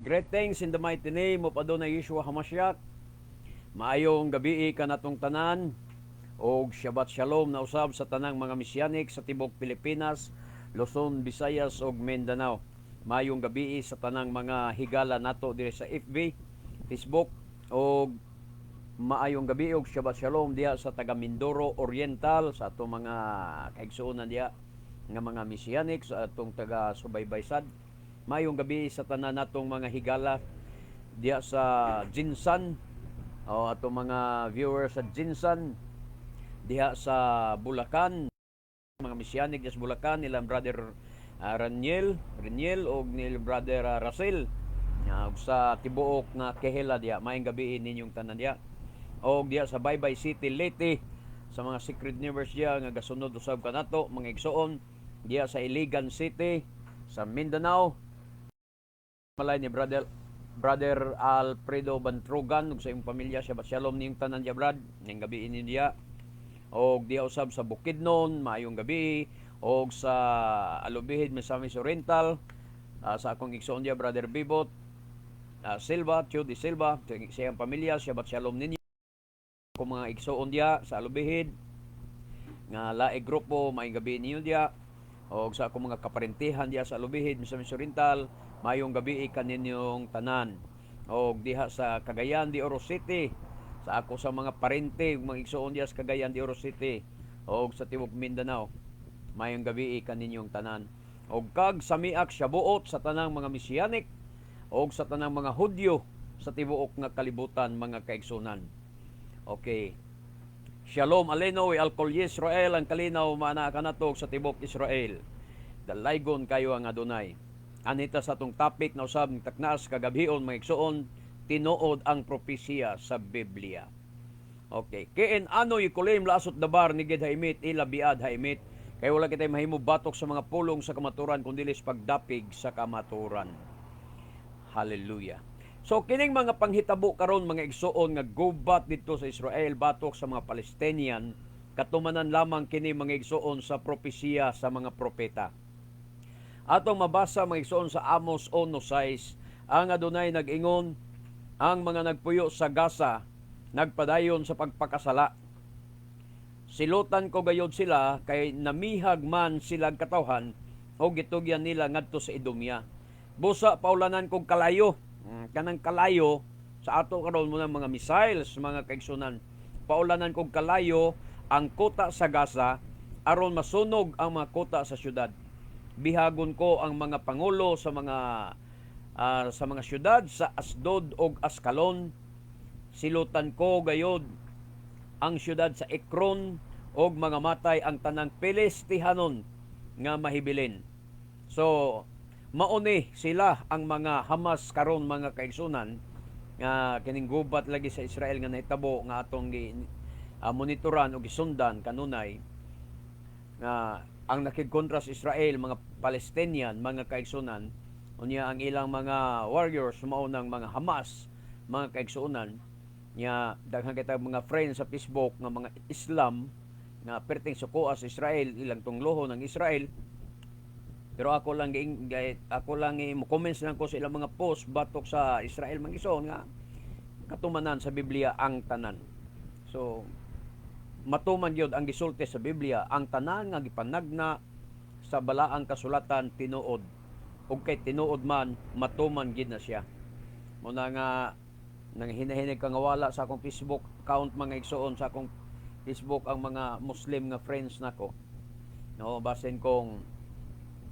Greetings in the mighty name of Adonai Yeshua HaMashiach. Maayong gabii kanatong tanan og Shabbat Shalom na usab sa tanang mga Mesianic sa tibok Pilipinas, Luzon, Visayas ug Mindanao. Maayong gabii sa tanang mga higala nato diri sa FB, Facebook, ug maayong gabi og Shabbat Shalom diha sa taga Mindoro Oriental, sa atong mga kaigsuonan diha nga mga Mesianic, sa atong taga subaybay sad. Maayong gabi sa tanan natong mga higala diha sa GenSan o atong mga viewers sa GenSan, diha sa Bulacan, mga Mesianic diha sa Bulacan, nila Brother Raniel, Reniel og nila Brother Russell, ug sa tibuok nga kehila diha, maayong gabi ninyong tanan diha. Og diha sa Baybay City, Leyte, sa mga secret neighbors diha nga gasunod usab kanato, mga igsoon diha sa Iligan City sa Mindanao, malay ni Brother Alfredo Bantrugan ug sa iyong pamilya, Shabbat Shalom niyong tanan diha, brad. Ning gabi ini diha. Og diha usab sa Bukidnon, maayong gabi, og sa Alubijid, Misamis Oriental, sa akong igsoon diha, Brother Bibot Silva, Tio de Silva, sa iyang pamilya, Shabbat Shalom ninyo. Akong mga igsoon diha sa Alubijid nga laing grupo, maayong gabi ninyo diha. Og sa akong mga kaparentihan diha sa Alubijid, Misamis Oriental, maayong gabi kaninyong tanan. Og diha sa Cagayan de Oro City, sa ako sa mga parente, mga igsoon diha sa Cagayan de Oro City og sa tibuok Mindanao, maayong gabi kaninyong tanan. Og kag samiak Shabuot sa tanang mga Mesianic og sa tanang mga Hudyo sa tibuok nga kalibutan, mga kaigsunan. Okay. Shalom aleinu al kol Yisrael, ang kalinaw maanaa kanato sa tibuok Israel. Dalaygon kayo ang Adonai. Anita sa atong topic na usab ng taknas kagabhion, mga igsoon, tinuod ang propesiya sa Biblia. Okay. Ki ein anu yecholim laasot davar neged haemet ela bead haemet. Kay wala kitay mahimo batok sa mga pulong sa kamaturan kun dili sa pagdapig sa kamaturan. Hallelujah. So kining mga panghitabo karon, mga igsoon, nga gubat dito sa Israel batok sa mga Palestinian, katumanan lamang kini, mga igsoon, sa propesiya sa mga propeta. Atong mabasa, mga igsoon, sa Amos 1:6, ang Adonay nag-ingon, "Ang mga nagpuyo sa Gaza nagpadayon sa pagpakasala. Silutan ko gayod sila kay namihag man sila katawhan o gitugyan nila ngadto sa Idumea. Busa paulanan kog kalayo." Kanang kalayo sa ato karon mo mga missiles, mga kaigsunan. "Paulanan kog kalayo ang kota sa Gaza aron masunog ang mga kota sa syudad. Bihagon ko ang mga pangulo sa mga syudad sa Asdod ug Askalon. Silutan ko gayod ang syudad sa Ekron ug mga matay ang tanang Pilistihanon nga mahibilin." So mauni sila ang mga Hamas karon, mga kaigsunan, nga kining gubat lagi sa Israel nga nahitabo nga atong gi monitoran o gisundan kanunay, nga ang nakigkontra sa Israel mga Palestinian, mga kaigsunan. Unya ang ilang mga warriors mao ng mga Hamas, mga kaigsunan. Nya daghan kita mga friends sa Facebook nga mga Islam nga perting sukoa sa Israel, ilang tungloho ng Israel, pero ako lang mo comments lang ko sa ilang mga post batok sa Israel, mga igsoon, nga katumanan sa Biblia ang tanan. So matuman gyud ang gisulti sa Biblia, ang tanan nga gipanagna sa balaang kasulatan tinuod. Ug kay tinuod man, matuman gid na siya. Muna nga nang hinahinig ka nga wala sa akong Facebook account, mga igsoon, sa akong Facebook ang mga Muslim nga friends nako. No, basin kong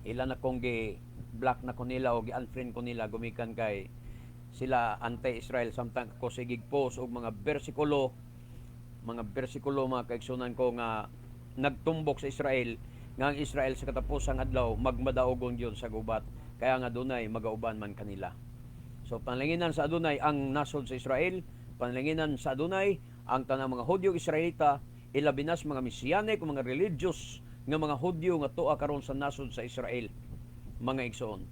ilan na kong gi block na ko nila o gi-unfriend ko nila gumikan kay sila anti-Israel, samtang ko sige post og mga bersikulo, mga kaigsunan ko, nga nagtumbok sa Israel, nga ang Israel sa katapusang adlaw magmadaogon gyud sa gubat, kaya nga Adonay magauban man kanila. So panalanginan sa Adonay ang nasod sa Israel, panalanginan sa Adonay ang tanang mga Hudyo Israelita, ilabi na sa mga Mesianic, mga religious nga mga Hudyo nga tuwa karon sa nasod sa Israel, mga igsoon.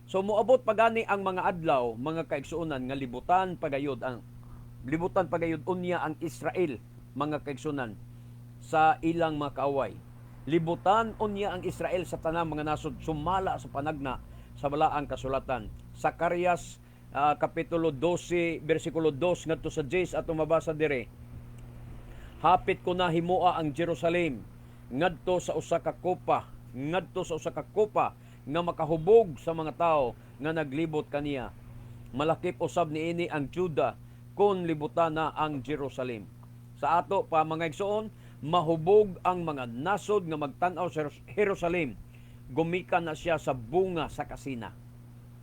So moabot pagani ang mga adlaw, mga kaigsuonan, nga libutan pagayod unya ang Israel, mga kaigsunan, sa ilang mga kaaway. Libutan unya ang Israel sa tanang mga nasod sumala sa panagna sa balaang kasulatan. Zacarias Kapitulo 12 bersikulo 2 ngadto sa 10 atong mabasa diri. Hapit ko na himoa ang Jerusalem ngadto sa usa ka kopa, ngadto sa usa ka kopa nga makahubog sa mga tawo nga naglibot kaniya. Malakip usab niini ang Juda kon libutan na ang Jerusalem. Sa ato pa, mga igsoon, mahubog ang mga nasod nga magtan-aw sa Jerusalem. Gumikan na siya sa bunga sa kasina.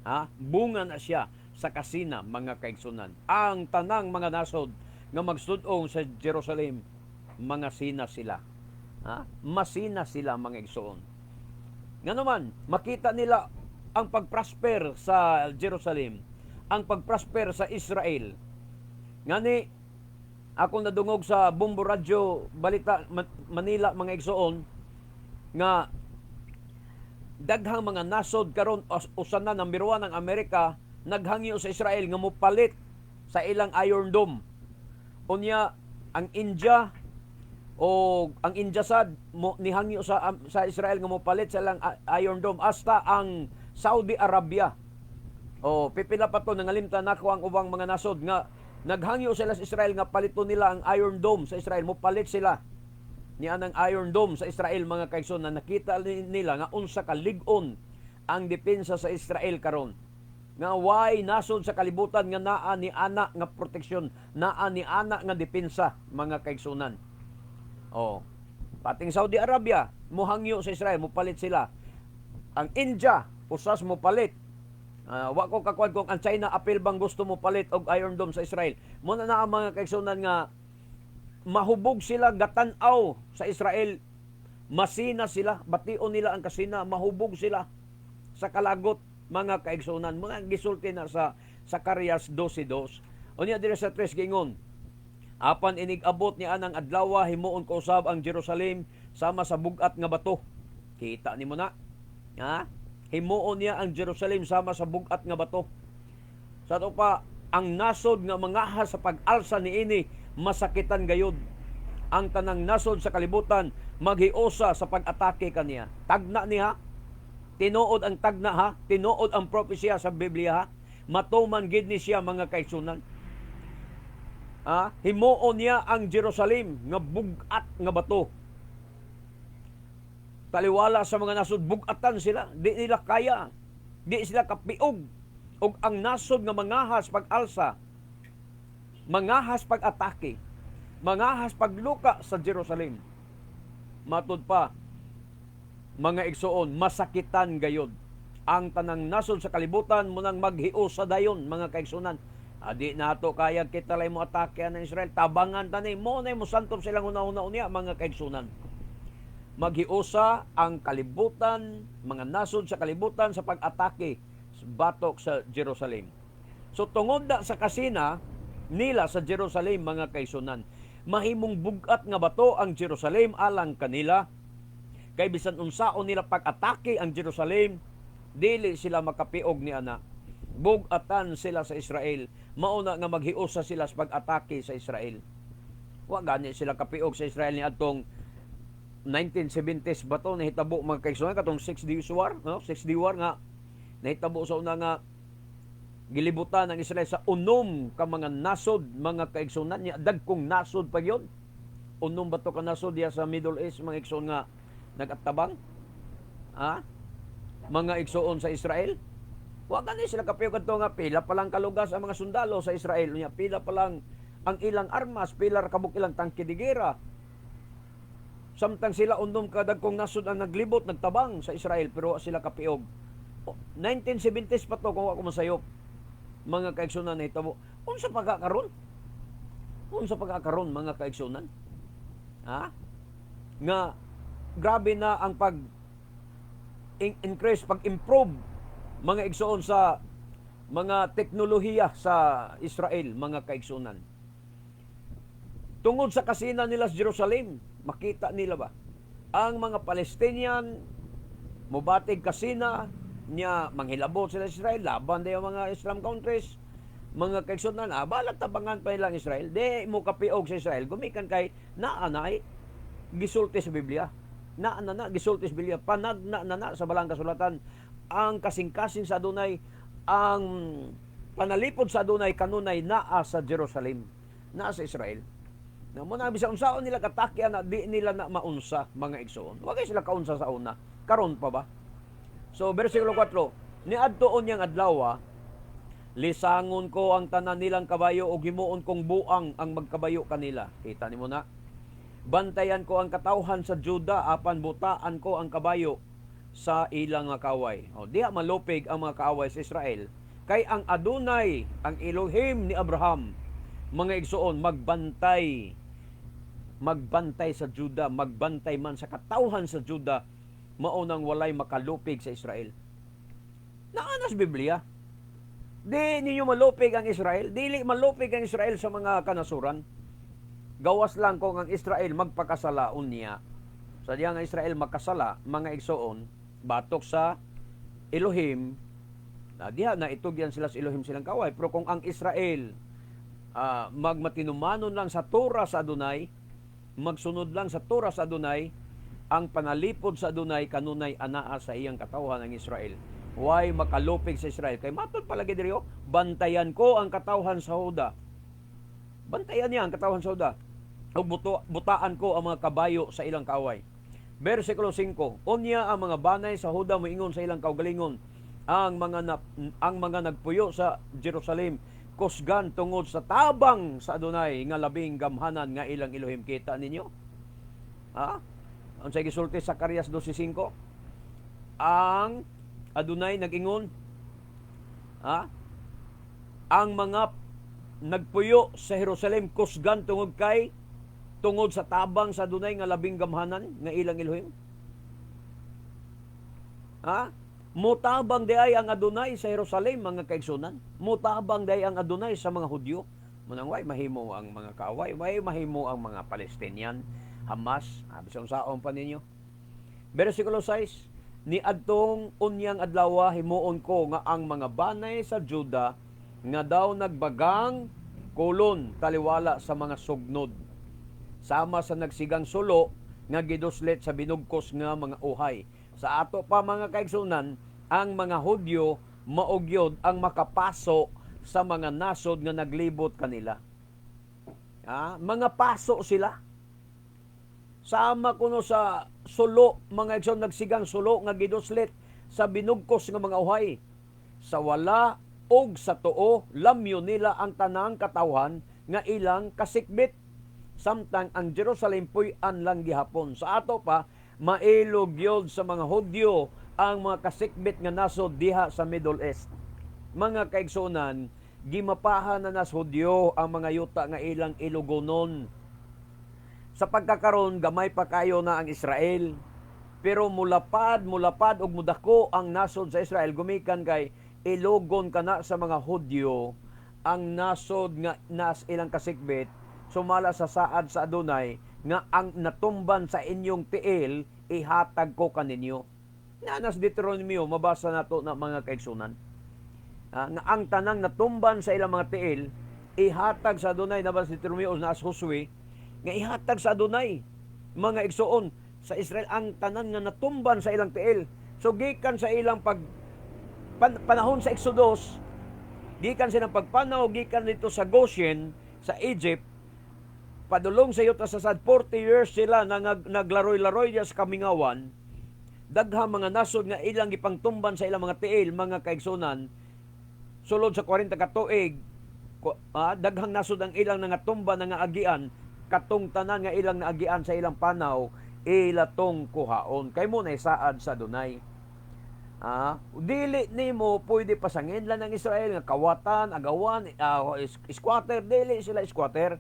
Ha? Bunga na siya sa kasina, mga kaigsunan. Ang tanang mga nasod nga magstud-ong sa Jerusalem, mga sina sila. Ha? Masina sila, mga igsoon. Nga naman, makita nila ang pagprosper sa Jerusalem, ang pagprosper sa Israel. Ngani, ako nadungog sa Bombo Radyo Balita Manila, mga igsoon, nga daghang mga nasod karon, usa na number 1 ang Amerika, naghangyo sa Israel nga mopalit sa ilang Iron Dome. Unya ang India o ang India sad mo nihangyo sa Israel nga mopalit sa ilang Iron Dome, hasta ang Saudi Arabia. O pipila pa to, nangalimtan nako ang ubang mga nasod nga naghangyo sila sa Israel nga palito nila ang Iron Dome sa Israel, mopalit sila niya ang Iron Dome sa Israel, mga kaigsoon, na nakita nila nga unsa ka lig-on ang depensa sa Israel karon, nga way nasod sa kalibutan nga naa ni ana nga proteksyon, naa ni ana nga depensa, mga kaigsunan. Oh, pating Saudi Arabia mohangyo sa Israel mopalit sila. Ang India usas mopalit. Wa ko kakuan kung ang China apil bang gusto mo palit og Iron Dome sa Israel. Mo na na ang mga kaigsunan nga mahubog sila gatan-aw sa Israel. Masina sila, bation nila ang kasina, mahubog sila sa kalagot, mga kaigsunan. Mga gisulti na sa Zacarias 12:2. Unya diri sa 3 gingon, "Apan inig abot ni anang adlaw, himuon ko usab ang Jerusalem sama sa bugat nga bato." Kita nimo na. Ha? Himuon niya ang Jerusalem sama sa bugat nga bato. Sa ato pa, ang nasod nga mangahas sa pag-alsa niini masakitan gayud. Ang tanang nasod sa kalibutan maghiusa sa pag-atake kaniya. Tagna niya. Tinuod ang tagna, ha. Tinuod ang propesya sa Biblia, ha. Matuman gid ni siya, mga kaigsunan. Ha? Himuon niya ang Jerusalem nga bugat nga bato. Taliwala sa mga nasod, bugatan sila, di nila kaya, di sila kapiog. Og ang nasod nga mangahas pag-alsa, mangahas pag-atake, mangahas pagluka sa Jerusalem. Matud pa, mga igsoon, masakitan gayod. Ang tanang nasod sa kalibutan munang maghiusa dayon, mga kaigsunan. Adi nato kaya, kita lay mo atake ang Israel, tabangan tani mo na mo santop silang una-una unya, mga kaigsunan. Maghiusa ang kalibutan, mga nasod sa kalibutan sa pag-atake batok sa Jerusalem. So tungod na sa kasina nila sa Jerusalem, mga kaigsunan, mahimong bugat nga bato ang Jerusalem alang kanila, kay bisan unsaon nila pag-atake ang Jerusalem, dili sila makapiog ni ana. Bugatan sila sa Israel. Mauna nga maghiusa sila sa pag-atake sa Israel. Wa gani sila kapiog sa Israel ni adtong 1970s ba to nahitabo, mga kaigsunan, katong 6 Days War, no? 6 Day War nga nahitabo sa una nga gilibutan ang Israel sa 6 ka mga nasod, mga kaigsunan niya, dagkong nasod pa gyud. 6 ba to ka nasod diya sa Middle East, mga igsoon, nga nagatabang, ha, mga igsoon, sa Israel? Wa gani sila kapiog kadto nga pila pa lang kalugas ang mga sundalo sa Israel niya, pila pa lang ang ilang armas, pila ra kabuk ilang tangke de gera. Samtang sila, 6 ka dagkong nasod ang naglibot, nagtabang sa Israel, pero wa sila kapiog. 1970s pa to, kung ako masayop, mga kaigsunan, nahitabo. Unsa pa karon? Unsa pa karon, mga kaigsunan? Ha? Nga grabe na ang pag increase, pag-improve, mga igsoon, sa mga teknolohiya sa Israel, mga kaigsunan. Tungod sa kasina nila sa Jerusalem, makita nila ba? Ang mga Palestinian mobatig kasina niya, manghilabot sila sa Israel, laban dayo mga Islam countries. Mga kaigsunan, balag tabangan pa nilang Israel, di mo kapiog sa Israel, gumikan kay naa na gisulti sa Biblia. Naa na na gisulti sa Biblia, panagna na na sa balang kasulatan ang kasing-kasing sa Adunay ang Panalipod sa Adunay kanunay naa sa Jerusalem, naa sa Israel. Na mo na bisan unsaon nila katake ana, di nila na maunsa, mga igsoon. Wa kay sila kaunsa sa una. Karon pa ba? So versikulo 4, niadto unyang adlaw, lisangon ko ang tanan nilang kabayo ug himuon kong buang ang magkabayo kanila. Kita nimo na. Bantayan ko ang katawhan sa Juda, apan butaan ko ang kabayo sa ilang mga kaaway. O, diha malupig ang mga kaaway sa Israel. Kay ang Adonai, ang Elohim ni Abraham, mga igsoon, magbantay. Magbantay sa Juda, magbantay man sa katawhan sa Juda, mao nang walay makalupig sa Israel. Naa na sa Biblia. Di ninyo malupig ang Israel. Dili malupig ang Israel sa mga kanasuran. Gawas lang kung ang Israel magpakasala unya. Sa diya nga Israel makasala, mga igsoon, batok sa Elohim, na diha na itugyan sila sa Elohim silang kaway. Pero kung ang Israel magmatinumanon lang sa Torah sa Adonai, magsunod lang sa Torah sa Adonai, ang panalipod sa Adonai kanunay anaa sa iyang katawhan ng Israel. Way makalupig sa Israel. Kay matod palagi diri, oh, bantayan ko ang katawhan sa Huda. Bantayan niya ang katawhan sa Huda. O butaan ko ang mga kabayo sa ilang kaaway. Versikulo 5, unya ang mga banay sa Huda moingon sa ilang kaugalingon, ang mga nagpuyo sa Jerusalem kusgan tungod sa tabang sa Adonai nga labing gamhanan nga ilang Elohim. Kita ninyo? Ha? Unsay gisulti sa Zacarias 12:5? Ang Adonai nag-ingon, ha? Ang mga nagpuyo sa Jerusalem kusgan tungod kay tungod sa tabang sa Adonai nga labing gamhanan nga ilang Elohim. Ha? Mutabang di ay ang Adonai sa Jerusalem, mga kaigsunan. Mutabang di ay ang Adonai sa mga Hudyo. Munang way mahimo ang mga kaaway, way mahimo ang mga Palestinian, Hamas, bisan saon pa ninyo. Versikulo 6, ni adtong unyang adlaw himuon ko nga ang mga banay sa Juda nga daw nagbagang kolon taliwala sa mga sugnod, sama sa nagsigang sulo nga giduslit sa binugkos nga mga uhay. Sa ato pa, mga kaigsunan, ang mga Hudyo mao gyud ang makapaso sa mga nasod nga naglibot kanila. Ah, mga paso sila. Sama kuno sa sulo, mga igsoon, nagsigang sulo nga giduslit sa binugkos nga mga uhay. Sa wala og sa tuo, lamyo nila ang tanang katawhan nga ilang kasikbit. Samtang ang Jerusalem puy-an lang gihapon. Sa ato pa, mailog gyud sa mga Hudyo ang mga kasikbit nga nasod diha sa Middle East. Mga kaigsunan, gimapahan na nas Hudyo ang mga yuta nga ilang ilugonon. Sa pagkakaron, gamay pa kayo na ang Israel. Pero mulapad, mulapad og mudako ang nasod sa Israel gumikan kay ilugon kana sa mga Hudyo ang nasod nga nas ilang kasikbit, sumala sa saad sa Adonai nga ang natumban sa inyong tiil ihatag ko kaninyo. Nanas Deuteronomio, mabasa nato na, mga kaigsunan. Nga ang tanang natumban sa ilang mga tiil ihatag sa Adonai, nabasa sa Deuteronomio, nas Josue nga ihatag sa Adonai, mga igsuon, sa Israel ang tanan nga natumban sa ilang tiil. So gikan sa ilang panahon sa Exodus, gikan silang pagpanaw, gikan dito sa Goshen, sa Egypt, padulong sa yuta sa sad, 40 years sila na naglaroy-laroy diya sa kamingawan. Daghang mga nasod nga ilang gipangtumban sa ilang mga tiil, mga kaigsunan, sulod sa 40 ka tuig, daghang nasod ang ilang nangatumba nga agian. Katong tanan nga ilang naagian sa ilang panaw, ila tong kuhaon kay mo na saad sa Adonai. Dili nimo pwede pasangin lang ng Israel nga kawatan, agawan, squatter. Dili sila squatter.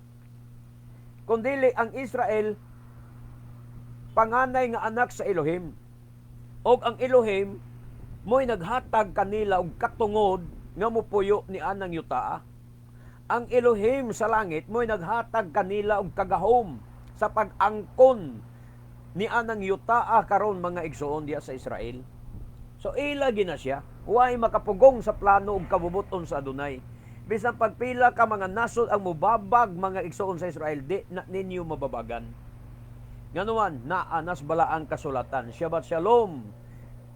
Kung dili ang Israel panganay nga anak sa Elohim. Og ang Elohim mo'y naghatag kanila og katungod nga mopuyo ni anang yutaa. Ang Elohim sa langit mo'y naghatag kanila og kagahom sa pag-angkon ni anang yutaa karon, mga igsoon, diya sa Israel. So ila gina siya, way makapugong sa plano ug kabubuton sa Adonai. Bisan pagpila ka mga nasod ang mubabag, mga igsoon, sa Israel, di na ninyo mababagan. Nganuman, naa nas balaang kasulatan. Shabbat Shalom.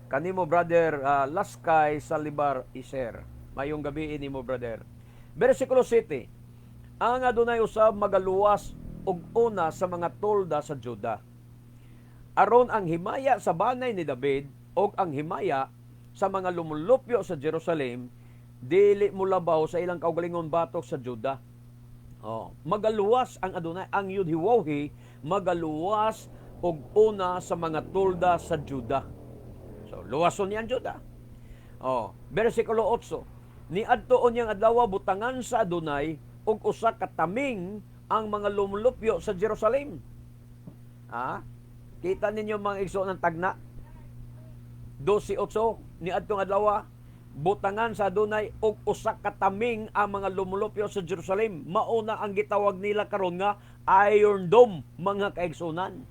Kanimo, brother Laskay Salibar Iser. Mayong gabi nimo, brother. Versikulo 7. Ang Adonay usab magaluwas og una sa mga tolda sa Juda, aron ang himaya sa banay ni David og ang himaya sa mga lumulupyo sa Jerusalem dili molabaw sa ilang kaugalingon batok sa Juda. Oh, magaluwas ang Adonay, ang Yudhiwohi, magaluwas og una sa mga tolda sa Juda. So, luwason niya ang Juda. Oh, versikulo 8. Niadto unyang adlaw, butangan sa Adonay og usa ka taming ang mga lumulupyo sa Jerusalem. Ah, kita ninyo, mga igsoon, ng tagna. 12:8, niadtong adlaw butangan sa Adonay og usa ka taming ang mga lumulupyo sa Jerusalem. Mauna ang gitawag nila karon nga Iron Dome, mga kaigsunan.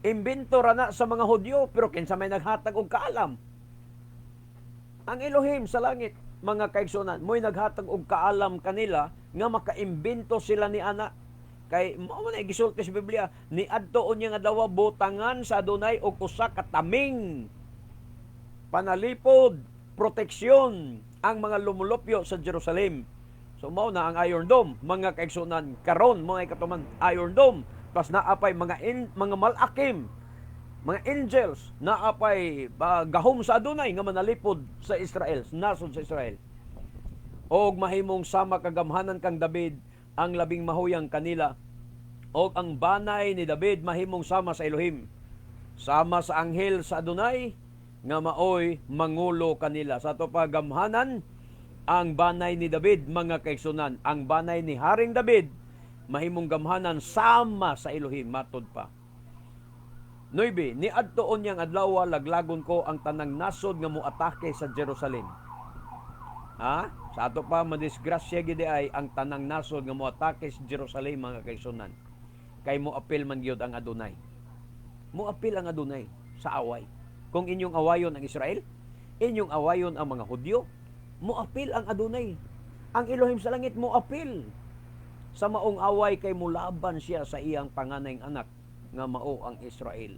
Imbento ra na sa mga Hudyo, pero kinsa may naghatag og kaalam? Ang Elohim sa langit, mga kaigsunan, mo'y naghatag og kaalam kanila nga makaimbento sila ni ana. Kay mao man ay gisulti sa Biblia, niadto unyang adlaw butangan sa Adonay og usa ka taming, panalipod, proteksyon ang mga lumulupyo sa Jerusalem. So mao na ang Iron Dome, mga kaigsunan, karon mga katuman Iron Dome, plus naa pay mga malakim, mga angels, naa pay gahom sa Adonay nga manalipod sa Israel, nasod sa Israel. Og mahimong sama kagamhanan kang David ang labing mahuyang kanila, og ang banay ni David mahimong sama sa Elohim, sama sa anghel sa Adonay nga maoy mangulo kanila. Sa ato pa, gamhanan ang banay ni David, mga kaigsunan. Ang banay ni Haring David mahimong gamhanan sama sa Elohim, matod pa. 9. Niadto unyang adlaw, laglagon ko ang tanang nasod nga moatake sa Jerusalem. Ha? Sa ato pa, madisgrasya gid ay ang tanang nasod nga moatake sa Jerusalem, mga kaigsunan. Kay mo apil man gyud ang Adonay. Mo apil ang Adonay sa away. Kung inyong awayon ang Israel, inyong awayon ang mga Hudyo, mo apil ang Adonay. Ang Elohim sa langit mo apil sa maong away kay mulaban siya sa iyang panganay anak nga mao ang Israel.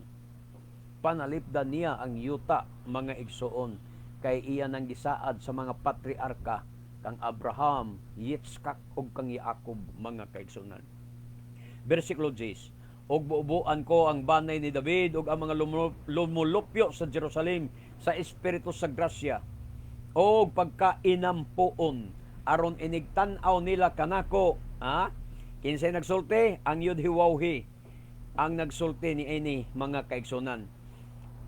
Panalipdan niya ang yuta, mga igsoon, kay iya nang gisaad sa mga patriarka kang Abraham, Yitzchak ug kang Jacob, mga kaigsunan. Versikulo 10. Og buobuan ko ang banay ni David ug ang mga lumulupyo sa Jerusalem sa espiritu sa grasya og pagkainampuon, aron inigtan-aw nila kanako. Ha, kinsay nagsulti? Ang Yudhiwawhi ang nagsulti ni ini, mga kaigsunan.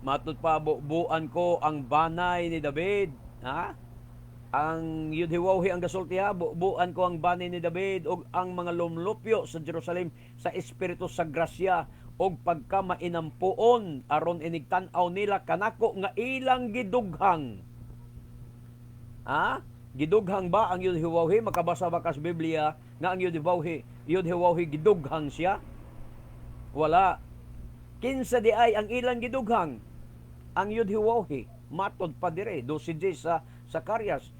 Matud pa, bubuan ko ang banay ni David. Ha, ang Yudhiwawhi ang gasulti, ha. Bubuan ko ang banay ni David ug ang mga lumlupyo sa Jerusalem sa espiritu sa grasya og pagkamainampuon, aron inigtan-aw nila kanako nga ilang gidughang. Ha? Gidughang ba ang Yudhiwawhi? Makabasa ba ka sa Biblia nga ang Yudhiwawhi gidughang siya? Wala. Kinsa di ay ang ilang gidughang? Ang Yudhiwawhi. Matod pa dire, 12 sa Zacarias.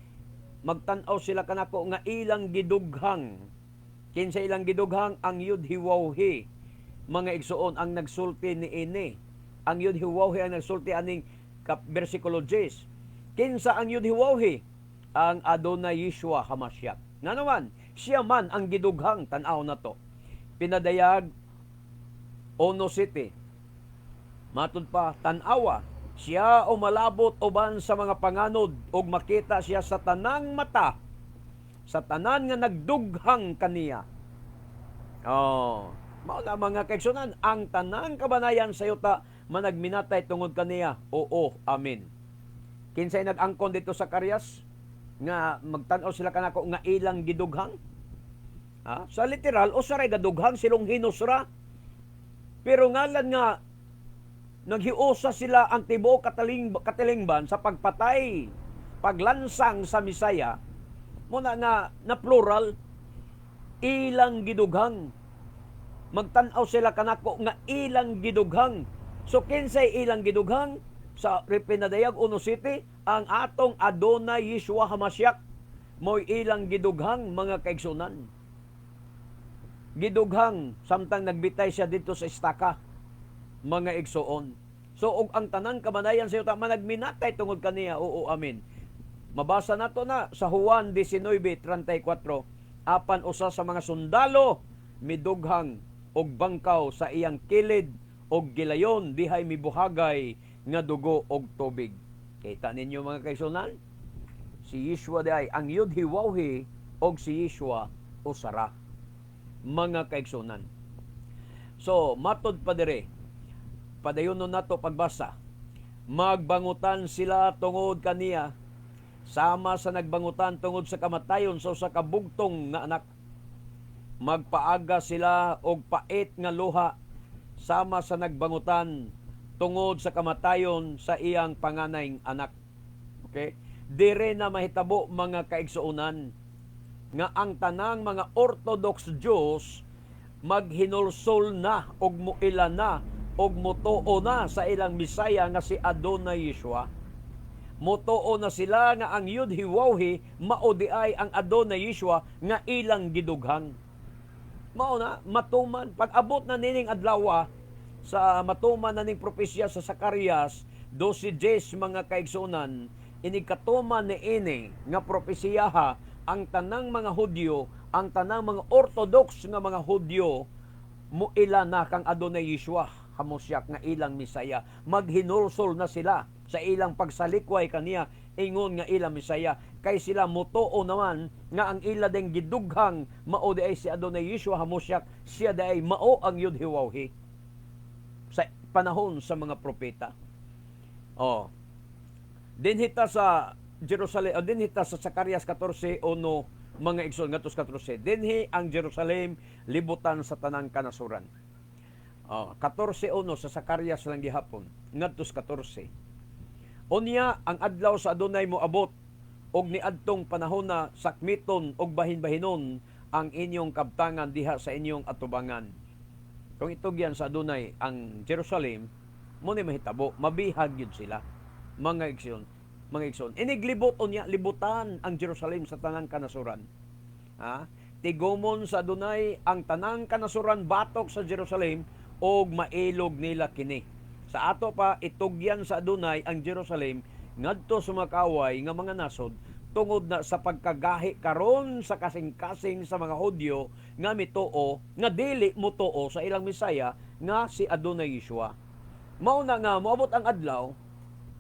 Magtan-aw sila kanako nga ilang gidughang. Kinsa ilang gidughang? Ang Yudhiwawhi. Mga igsuon, ang nagsulti ni ini. Ang Yudhiwawhi ang nagsulti aning versikulo 10. Kinsa ang Yudhiwawhi? Ang Adonai Yeshua Hamashiach. Nga naman, siya man ang gidughang, tan-aw na to. Pinadayag Ono City. Matud pa, tan-awa, siya umalabot uban sa mga panganod ug makita siya sa tanang mata, sa tanan nga nagdughang kaniya. Oh, mao na, mga kaigsunan, ang tanang kabanayan sa yuta managminatay tungod kaniya. Oo, amen. Kinsay nag-angkon dito sa Zacarias nga magtan-aw sila kanako nga ilang gidughang? Ha? Sa literal, usa ray gadughang, silong hinusra. Pero ngalan nga naghiusa sila ang tibuok katilingban sa pagpatay, paglansang sa Misaya, muna nga na plural, ilang gidughang. Magtan-aw sila kanako nga ilang gidughang. So kinsay ilang gidughang? Sa Pinadayag Uno City, ang atong Adonai Yeshua Hamashiach mo'y ilang gidughang, mga kaigsunan. Gidughang samtang nagbitay siya dito sa istaka, mga igsuon. So og ang tanang kamanayan sa yuta managminatay tungod kaniya, oo, amen. Mabasa nato na sa Juan 19:34, apan usa sa mga sundalo midughang og bangkaw sa iyang kilid og gilayon dihay mibuhagay nga dugo og tubig. Kita ninyo, mga kaigsuonan, si Yeshua diay, ang Yudhi Wawhi og si Yeshua usara, mga kaigsuonan. So, matod pa dire, padayonon nato pagbasa. Magbangutan sila tungod kaniya sama sa nagbangutan tungod sa kamatayon sa usa ka bugtong nga anak. Magpaaga sila og pait nga luha sama sa nagbangutan tungod sa kamatayon sa iyang panganay anak. Okay? Dire na mahitabo, mga kaigsuonan, nga ang tanang mga Orthodox Jews maghinulsol na og muila na og mutuo na sa ilang Misaya nga si Adonai Yeshua. Mutuo na sila nga ang Yudhi Wawhi mao diay ang Adonai Yeshua nga ilang gidughang. Mao na matuman pag abot na nining adlaw sa matuman na ning propesya sa Zacarias 12:10, mga kaigsuonan. Inig katuman ni ini nga propesiyaha, ang tanang mga Hudyo, ang tanang mga Orthodox nga mga Hudyo, muila na kang Adonai Yeshua Hamashiach nga ilang Misaya. Maghinulsol na sila sa ilang pagsalikway kaniya ingon nga ilang Misaya kay sila mutuo naman nga ang ila ding gidughang mao diay si Adonai Yeshua Hamashiach, siya diay mao ang Yudhiwawhi sa panahon sa mga propeta. Oh. Dinhita sa Jerusalem, o dinhita sa Zacarias 14:1, mga igsoon, ngadto sa 14. Dinhi ang Jerusalem libutan sa tanang kanasuran. Oh, 14:1 sa Zacarias lang gihapon, ngadto sa 14. Unya ang adlaw sa Adonay moabot og niadtong panahon na sakmiton og bahin-bahinon ang inyong kabtangan diha sa inyong atubangan. Kung itugyan sa Adonay ang Jerusalem, mo ni mahitabo, mabihag yun sila, mga igsoon. Mga igsoon. Iniglibot unya, libutan ang Jerusalem sa tanang kanasuran. Ha? Tigumon sa Adonay ang tanang kanasuran batok sa Jerusalem og mailog nila kini. Sa ato pa itugyan sa Adonay ang Jerusalem ngadto sa mga kaaway nga mga nasod tungod na sa pagkagahi karon sa kasing-kasing sa mga Hudyo nga mituo nga dili motuo sa ilang Mesaya nga si Adonai Yeshua. Mao na nga moabot ang adlaw,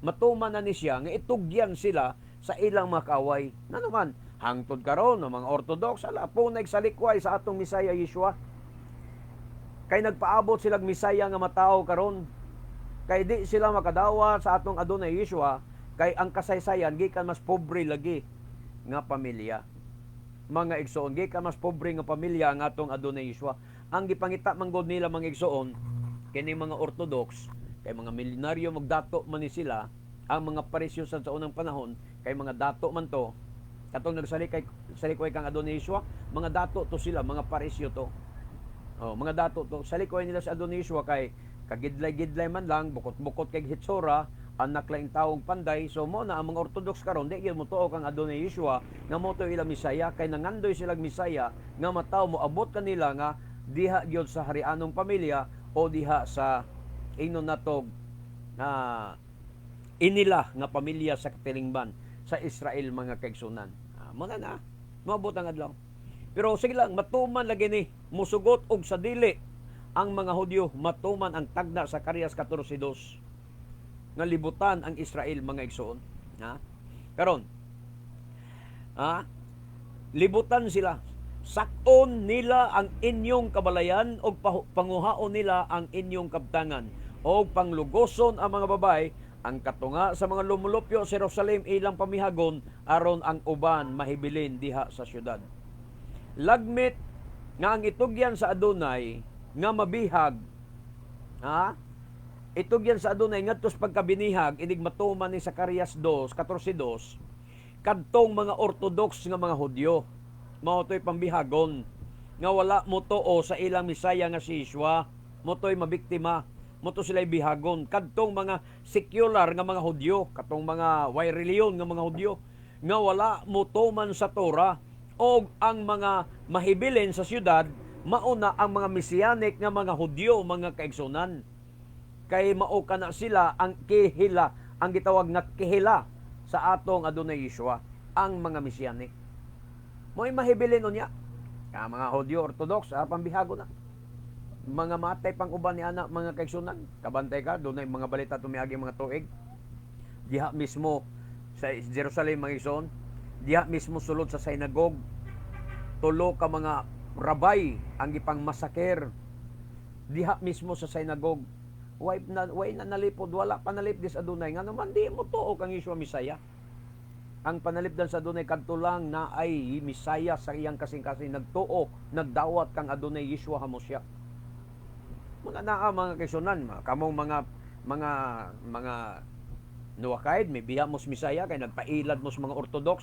matuman na ni siya nga itugyan sila sa ilang mga kaaway. Na naman, hangtod karon ng mga Orthodox, ala po nagsalikway sa atong Mesaya Yeshua. Kay nagpaabot silang Mesaya nga matawo karon. Kay di sila makadawa sa atong Adonai Yeshua kay ang kasaysayan gikan mas pobre lagi nga pamilya. Mga igsoon, gikan mas pobre nga pamilya ang atong Adonai Yeshua. Ang gipangita manggod nila, mga igsoon, kini mga Orthodox, kay mga milyonaryo, magdato man ni sila. Ang mga Parisyo sa unang panahon kay mga dato man to. Katong nagsalikay salikway kang Adonai Yeshua, mga dato to sila, mga Parisyo to. Oh, mga dato to. Salikway nila sa Adonai Yeshua kay kagidlay-gidlay man lang, bukot-bukot kay hitsura, anak laing taong panday. So mo na ang mga Orthodox karon di gyud motuo kang Adonai Yeshua nga mo to ilang Misaya kay nangandoy silang Misaya nga matawo moabot kanila nga diha gyud sa harianong pamilya o diha sa ingnon natog na inila nga pamilya sa katilingban sa Israel, mga kaigsunan. Mo na na moabot ang adlaw. Pero sige lang, matuman lagi ni, musugot og sa dili ang mga Hudyo, matuman ang tagna sa Zacarias 14:2 nga libutan ang Israel, mga igsoon. Ha? Karon, ha? Libutan sila. Sakon nila ang inyong kabalayan og panguhaon nila ang inyong kabtangan og panglugoson ang mga babae. Ang katunga sa mga lumulupyo sa Jerusalem ilang pamihagon aron ang uban mahibilin diha sa syudad. Lagmit nga ang itugyan sa Adonay nga mabihag, ha, itugyan sa Adonay ngadto sa pagkabinihag inig matuman ni Zacarias 2:14-2, kadtong mga Orthodox nga mga Hudyo mao to'y pambihagon nga wala motuo sa ilang Misaya nga si Yeshua, mo to'y mabiktima, mo to sila'y bihagon. Kadtong mga secular nga mga Hudyo, katong mga way reliyon nga mga Hudyo nga wala motuman sa Torah, og ang mga mahibilin sa syudad mauna ang mga Messianic nga mga Hudyo, mga kaigsunan, kay mao kana sila ang kihila, ang gitawag nga kihila sa atong Adonai Yeshua ang mga Mesianic. Mo'y mahibilin unya. Ka mga Hudyo Orthodox, pambihago na. Mga matay pang uban ni ana, mga kaigsunan. Kabantay ka, dunay mga balita tumiagi mga tuig. Diha mismo sa Jerusalem, mga igsoon, diha mismo sulod sa synagogue, tulo ka mga rabay ang gipang masaker diha mismo sa synagogue. Way na nalipod, wala pa nalipdis adunay. Nga naman di mo tuo kang Yeshua Mesaya. Ang panalipdan sa Adonai kadto lang na ay Misaya sa iyang kasing-kasing nagtuo, nagdawat kang Adonai Yeshua Hamashiach. Mga naa, mga kaigsunan, kamong mga Noachide, may biya mos Misaya kay nagpailad mos mga Orthodox.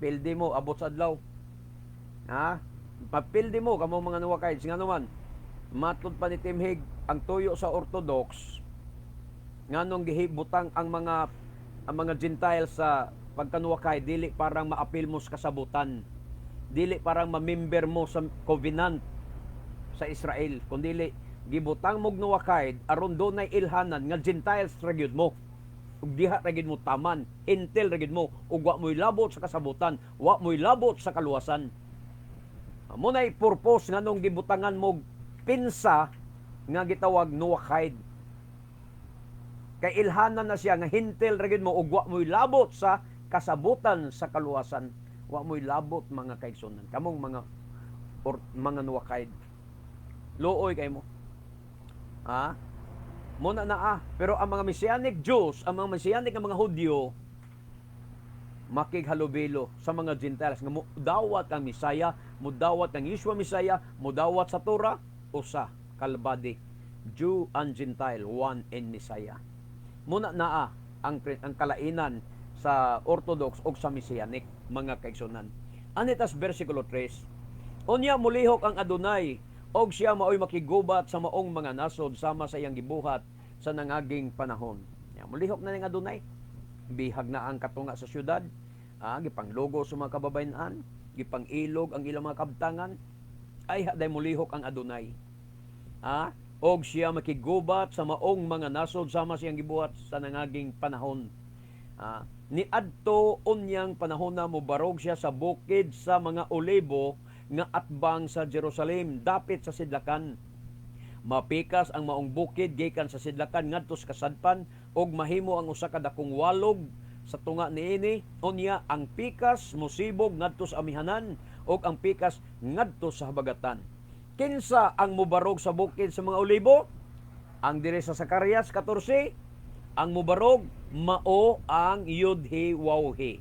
Pildi mo abot sa adlaw. Ha? Papildi mo kamong mga Noachides, nga naman matud pa ni Timhig ang tuyo sa Orthodox, nganong gihibutang ang mga Gentiles sa pagkanuwakay, dili parang maapil mo sa kasabutan, dili parang mamember mo sa covenant sa Israel, kundi gibutang mog Noachide aron dunay ilhanan nga Gentiles ra gyud mo ug diha ra gyud mo taman, hentil ra gyud mo ug wa mo'y labot sa kasabutan, wa mo'y labot sa kaluwasan. Mo nay purpose nganong gibutangan mo pinsa nga gitawag Noachide, kay ilhanan na siya nga hentil ra gyud mo ug wa mo'y labot sa kasabutan sa kaluwasan. Wa mo'y labot, mga kaigsunan. Kamong mga or mga Noachide, luoy kay mo ha. Muna na ah. Pero ang mga Messianic Jews, ang mga Messianic nga mga Hudyo, makighalubilo sa mga Gentiles nga mudawat ang Misaya, mudawat ang Yeshua Misaya, mudawat sa Torah, usa kalbadi. Jew and Gentile, one in Messiah. Muna naa ang kalainan sa Orthodox o sa Messianic, mga kaigsunan. Anitas versikulo 3. Unya mulihok ang Adonai og siya maoy makigubat sa maong mga nasod sama sa iyang gibuhat sa nangaging panahon. Ya, mulihok na ning Adonai. Bihag na ang katunga sa syudad, gipanglugo sa mga kababayan, gipang-ilog ang ilang mga kabtangan, ay haday mulihok ang Adonai. Og siya makigubat sa maong mga nasod sama sa iyang gibuhat sa nangaging panahon. Ni adto unyang panahon na mobarog siya sa bukid sa mga olibo nga atbang sa Jerusalem, dapit sa sidlakan. Mapikas ang maong bukid gikan sa sidlakan ngadto sa kasadpan ug mahimo ang usa ka dakong walog sa tunga niini. Unya ang pikas mosibog ngadto sa amihanan ug ang pikas ngadto sa habagatan. Kinsa ang mobarog sa bukid sa mga olibo? Ang diri sa Zacarias 14, ang mobarog mao ang Yud He Waw He.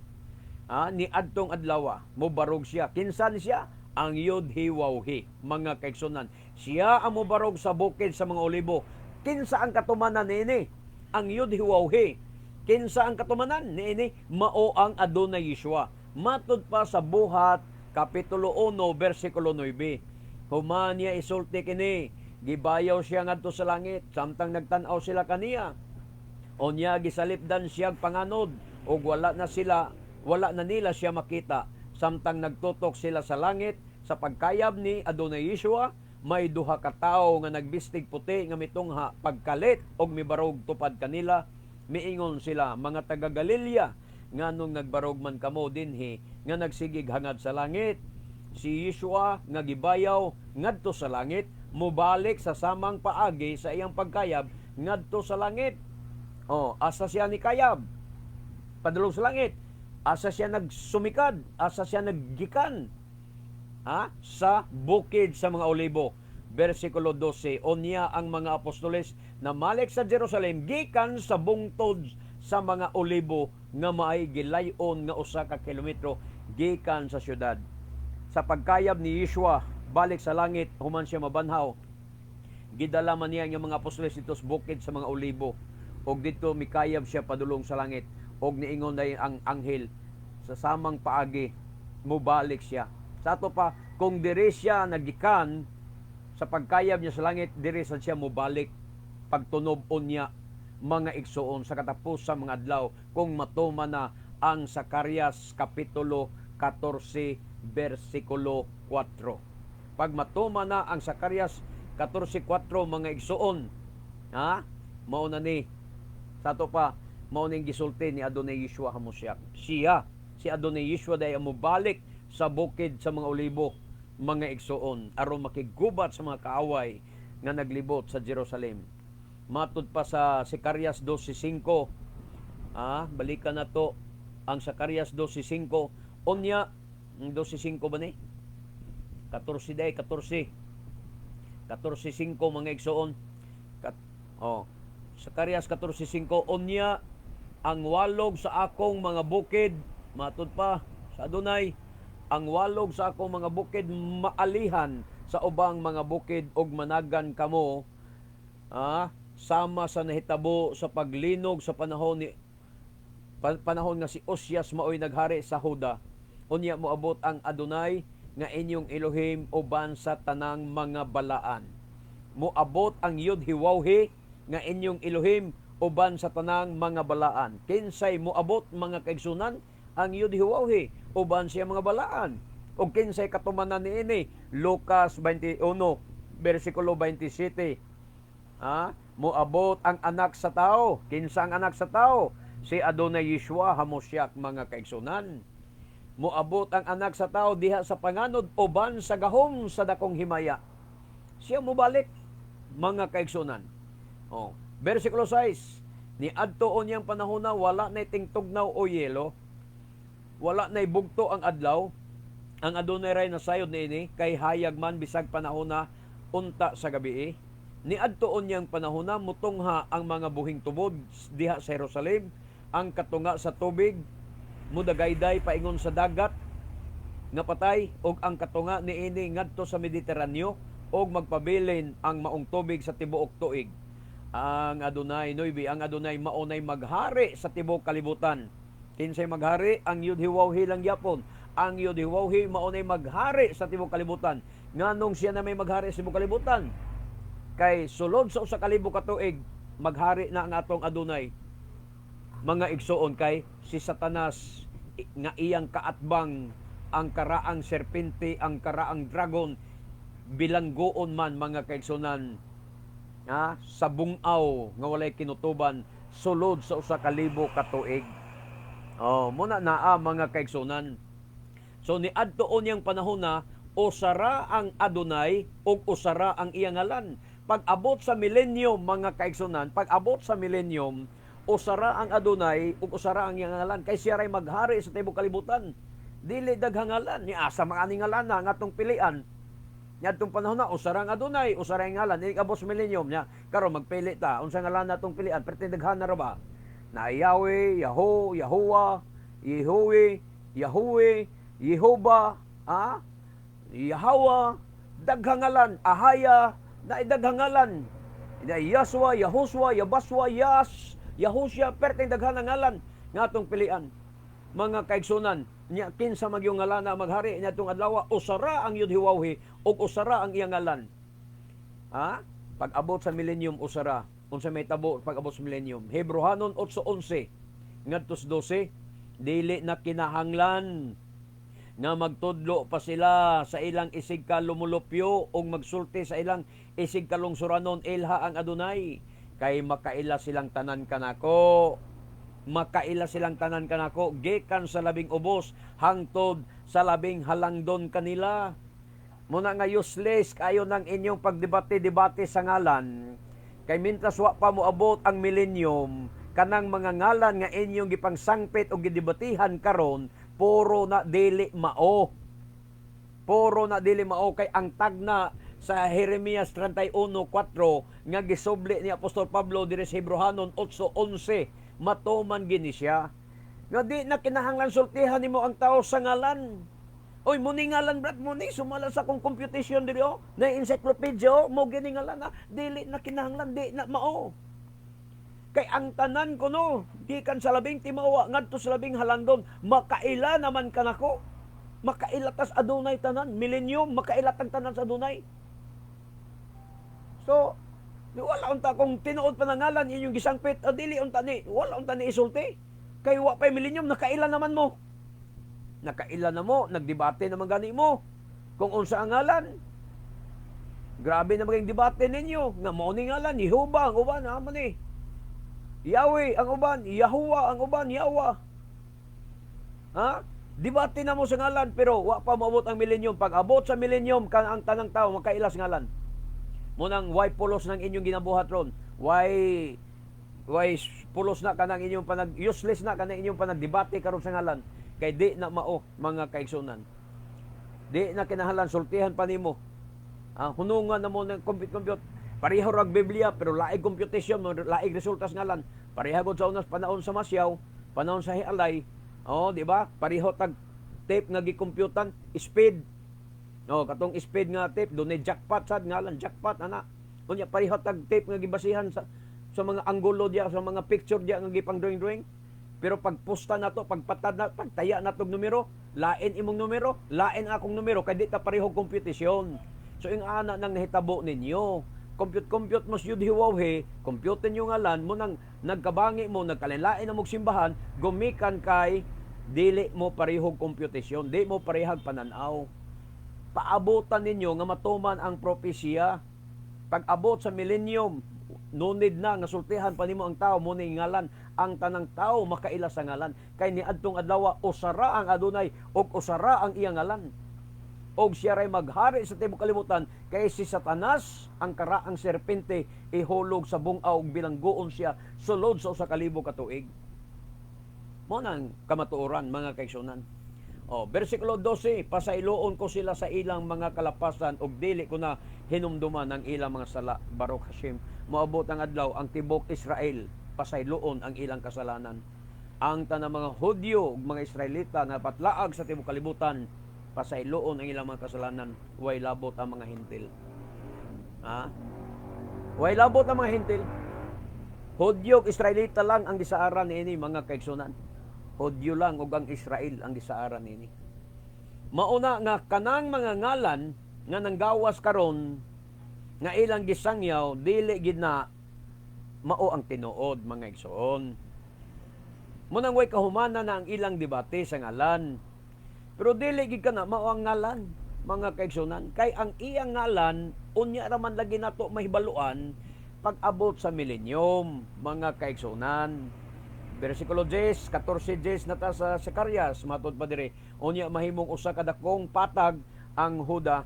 Ni adtong adlaw mobarog siya. Kinsa ni siya? Ang Yud He Waw He. Mga kaigsunan, siya ang mobarog sa bukid sa mga olibo. Kinsa ang katumanan niini? Ang Yud He Waw He. Kinsa ang katumanan niini? Mao ang Adonai Yeshua. Matud pa sa Buhat kapitulo 1 versikulo 9. Human niya isulti kini, gibayaw siya ngadto sa langit samtang nagtan-aw sila kaniya. Unya gisalipdan siyag panganod ug wala na nila siya makita samtang nagtutok sila sa langit sa pagkayab ni Adonai Yeshua. May duha ka tawo nga nagbistig puti nga mitungha pagkalit og mibarog tupad kanila. Miingon sila, "Mga taga Galilea, nganong nagbarog man kamo dinhi nga nagsigig hangad sa langit? Si Yeshua nga gibayaw ngadto sa langit mobalik sa samang paagi sa iyang pagkayab ngadto sa langit." Oh, asa siya ni kayab padulong sa langit? Asa siya nagsumikad? Asa siya naggikan? Ha? Sa bukid sa mga olibo. Versikulo 12, unya ang mga apostoles namalik sa Jerusalem gikan sa bungtod sa mga olibo nga maay gilayon nga 1 ka kilometro gikan sa syudad. Sa pagkayab ni Yeshua balik sa langit human siya mabanhaw, gidala man niya ang mga apostoles dito sa bukid sa mga olibo ug didto mikayab siya padulong sa langit ug niingon dayon ang anghel sa samang paagi mobalik siya. Sa ato pa, kung diri siya nagikan sa pagkayab niya sa langit, diri sad siya mobalik pagtunob unya, mga igsuon, sa katapos sa mga adlaw kung matuman na ang Zacarias kapitulo 14 versikulo 4. Pag matuman na ang Zacarias 14:4, mga igsuon, ha, mao na ni. Sa ato pa, Mao ning gisulti ni Adonai Yeshua Hamashiach. Siya, si Adonai Yeshua day ang mobalik sa Bukid sa mga Olibo, mga igsuon, aron makigubat sa mga kaaway nga naglibot sa Jerusalem. Matud pa sa Zacarias 12:5. Balikan na to ang Zacarias 12:5. Unya, 12:5 ba ni? 14 day, 14. 14:5, mga igsuon. Oh. Zacarias 14:5, "Unya ang walog sa akong mga bukid," matud pa sa Adonai, "ang walog sa akong mga bukid maalihan sa ubang mga bukid ug managan kamo sama sa nahitabo sa paglinog sa panahon ni panahon nga si Osias maoy naghari sa Huda. Unya moabot ang Adonai nga inyong Elohim uban sa tanang mga balaan." Moabot ang Yud He Waw He nga inyong Elohim uban sa tanang mga balaan. Kinsay moabot, mga kaigsunan? Ang Yud He Waw He uban siya mga balaan. Ug kinsay katumanan niini? Lucas 21 bersikulo 27. Moabot ang Anak sa Tao. Kinsa ang Anak sa Tao? Si Adonai Yeshua Hamashiach, mga kaigsunan. Moabot ang Anak sa Tao diha sa panganod uban sa gahom sa dakong himaya. Siya mobalik, mga kaigsunan. Oh, versikulo 6. "Ni adto unyang panahon na wala na tingtugnaw o yelo, wala na bugto ang adlaw, ang Adonai ray nasayod niini, kay hayag man bisag panahon na unta sa gabi. Ni adto unyang panahon na mutungha ang mga buhing tubod diha sa Jerusalem, ang katunga sa tubig mudagayday paingon sa Dagat nga Patay ug ang katunga niini ngadto sa Mediteraneo ug magpabilin ang maong tubig sa tibuok tuig. Ang Adonai," 9, "ang Adonai maunay maghari sa tibuok kalibutan." Kinsay maghari? Ang Yud He Waw He lang gyapon. Ang Yud He Waw He maunay maghari sa tibuok kalibutan. Nganong siya na may maghari sa tibuok kalibutan? Kay sulod sa 1,000 ka tuig maghari na ang atong Adonai, mga igsuon, kay si Satanas nga iyang kaatbang ang karaang serpente, ang karaang dragon, bilanggoon man, mga kaigsunan, sa bungaw nga walay kinutuban sulod sa 1,000 ka tuig. Oh, muna naa, mga kaigsunan. So ni adto unyang panahon na usara ang Adonai ug usara ang iyang ngalan. Pag-abot sa millennium, mga kaigsunan, pag-abot sa millennium, usara ang Adonai ug usara ang iyang ngalan kay siya ray maghari sa tibuok kalibutan. Dili daghang ngalan ni asa mga ani ngalan na nga atong pilian. Niadtong panahon na usara ang Adonai, usara ang ngalan, dili abot sa millennium nya. Karon magpili ta unsa ngalan natong pilian, perti daghan na ra ba? Na Yahweh, Yaho, Yahuwah, Yehowe, Yahweh, Yehova, Yahawa, daghang ngalan, Ahaya, na daghang ngalan. Na Yaswa, Yahuswa, Yabaswa, Yas, Yahusya, perteng daghan ang ngalan nga atong pilian. Mga kaigsunan, nya kinsa magyong ngalan na maghari niadtong adlaw? Usara ang Yud He Waw He ug usara ang iyang ngalan. Ha? Pag-abot sa millennium, usara. Unsa may tabo pag-abot sa millennium? Hebrohanon 8:11 ngadto sa 12, "Dili na kinahanglan nga magtudlo pa sila sa ilang isig kalumulupyo ug magsulti sa ilang isig kalungsuranon, 'Ilha ang Adonai,' kay makaila silang tanan kanako. Makaila silang tanan kanako, gikan sa labing ubos hangtod sa labing halangdon kanila." Muna nga useless kayo ng inyong pagdebate-debate sa ngalan, kay mintras wa pa moabot ang millennium, kanang mga ngalan nga inyong gipangsangpit o gidebatihan karon, puro na dili mao. Puro na dili mao, kay ang tagna sa Jeremias 31:4 nga gisubli ni Apostol Pablo diri sa Hebrohanon 8:11, matuman gini siya. Nga di na kinahanglan sultihan nimo ang tao sa ngalan. "Oy, muni ngalan, brad, muni sumala sa akong computation diri oh, na encyclopedia oh, mo gini ngalan na." Dili na kinahanglan, di na mao. Kay ang tanan kuno, gikan sa labing timawa ngadto sa labing halangdon, makaila naman kanako. Makaila tas Adonai tanan, millennium makaila tang tanan sa Adonai. So, di wala unta kung tinuod pa na ngalan inyong gisangpit, dili unta ni, wala unta ni isulti. Kay wa pa'y millennium, nakaila naman mo. Nakaila na mo, nagdebate naman gani mo kung unsa ang ngalan. Grabe na maging debate ninyo nga mao ni ngalan, Jehovah, ang uban naman ni. Yahweh ang uban, Yahuwah ang uban, Yahweh. Ha? Debate na mo sa ngalan, pero wa pa moabot ang millennium. Pag abot sa millennium kan ang tanang tao makailas ngalan. Mao nang way pulos ng inyong ginabuhat ron. Way pulos na kanang inyong panag useless na kanang inyong panagdebate karon sa ngalan kay di na mao, mga kaigsunan. Di na kinahanglan sultihan pa nimo. Ah, hunungan na mo ng compute compute. Pareho rag Biblia pero laig computation, laig resulta sa ngalan. Pareha gud sa unas panahon sa Masyaw, panahon sa Hialay. Oh, di ba? Pareho tag tape nga gikomputan, speed. Oh, katong speed nga tape dunay jackpot sad, ngalan jackpot ana. Unya pareho tag tape nga gibasihan sa mga anggulo diya, sa mga picture diya nga gipang drawing drawing. Pero pag posta na to, pagpatad na, pagtaya na tog numero, lain imong numero, lain akong numero, kay di ta pareho computation. So yung ana nang nahitabo ninyo, compute compute mo yud hiwawhe, compute nyo ngalan mo nang nagkabangi mo, nagkalain na mong simbahan, gumikan kay dili mo parehog computation, di mo parehag pananaw. Paabutan ninyo nga matuman ang propesya. Pag abot sa millennium, no need na nga sultihan pa nimo ang tao mo ni ngalan, ang tanang tao makaila sa ngalan kay niadtong adlaw usara ang Adunay ug usara ang iyang ngalan og siya ray maghari sa tibuok kalibutan, kay si Satanas, ang karaang serpente, ihulog sa bungaw ug bilanggoon siya sulod sa 1,000 ka tuig. Mao nang kamatuoran, mga kaigsunan. Oh, versikulo 12, "Pasayloon ko sila sa ilang mga kalapasan ug dili ko na hinumduman ang ilang mga sala." Baruch Hashem, moabot ang adlaw ang tibok Israel pasayloon ang ilang kasalanan. Ang tanang mga Hudyo ug mga Israelita nga patlaag sa tibok kalibutan, pasayloon ang ilang mga kasalanan, way labot ang mga Hentil. Ha? Way labot ang mga Hentil. Hudyo ug Israelita lang ang gisaaran niini, mga kaigsunan. Hudyo lang ug ang Israel ang gisaaran niini. Mauna nga kanang mga ngalan nga nanggawas karon nga ilang gisangyaw, dili gid na mao ang tinuod, mga igsoon. Munang way kahumana na ang ilang debate sa ngalan. Pero dili gid kana mao ang ngalan, mga kaigsunan, kay ang iyang ngalan unya ra man lagi nato mahibaluan pag abot sa millennium, mga kaigsunan. Versikulo 10, 14 10 na ta sa Zacarias, matod pa dire, unya mahimong usa ka dakong patag ang Huda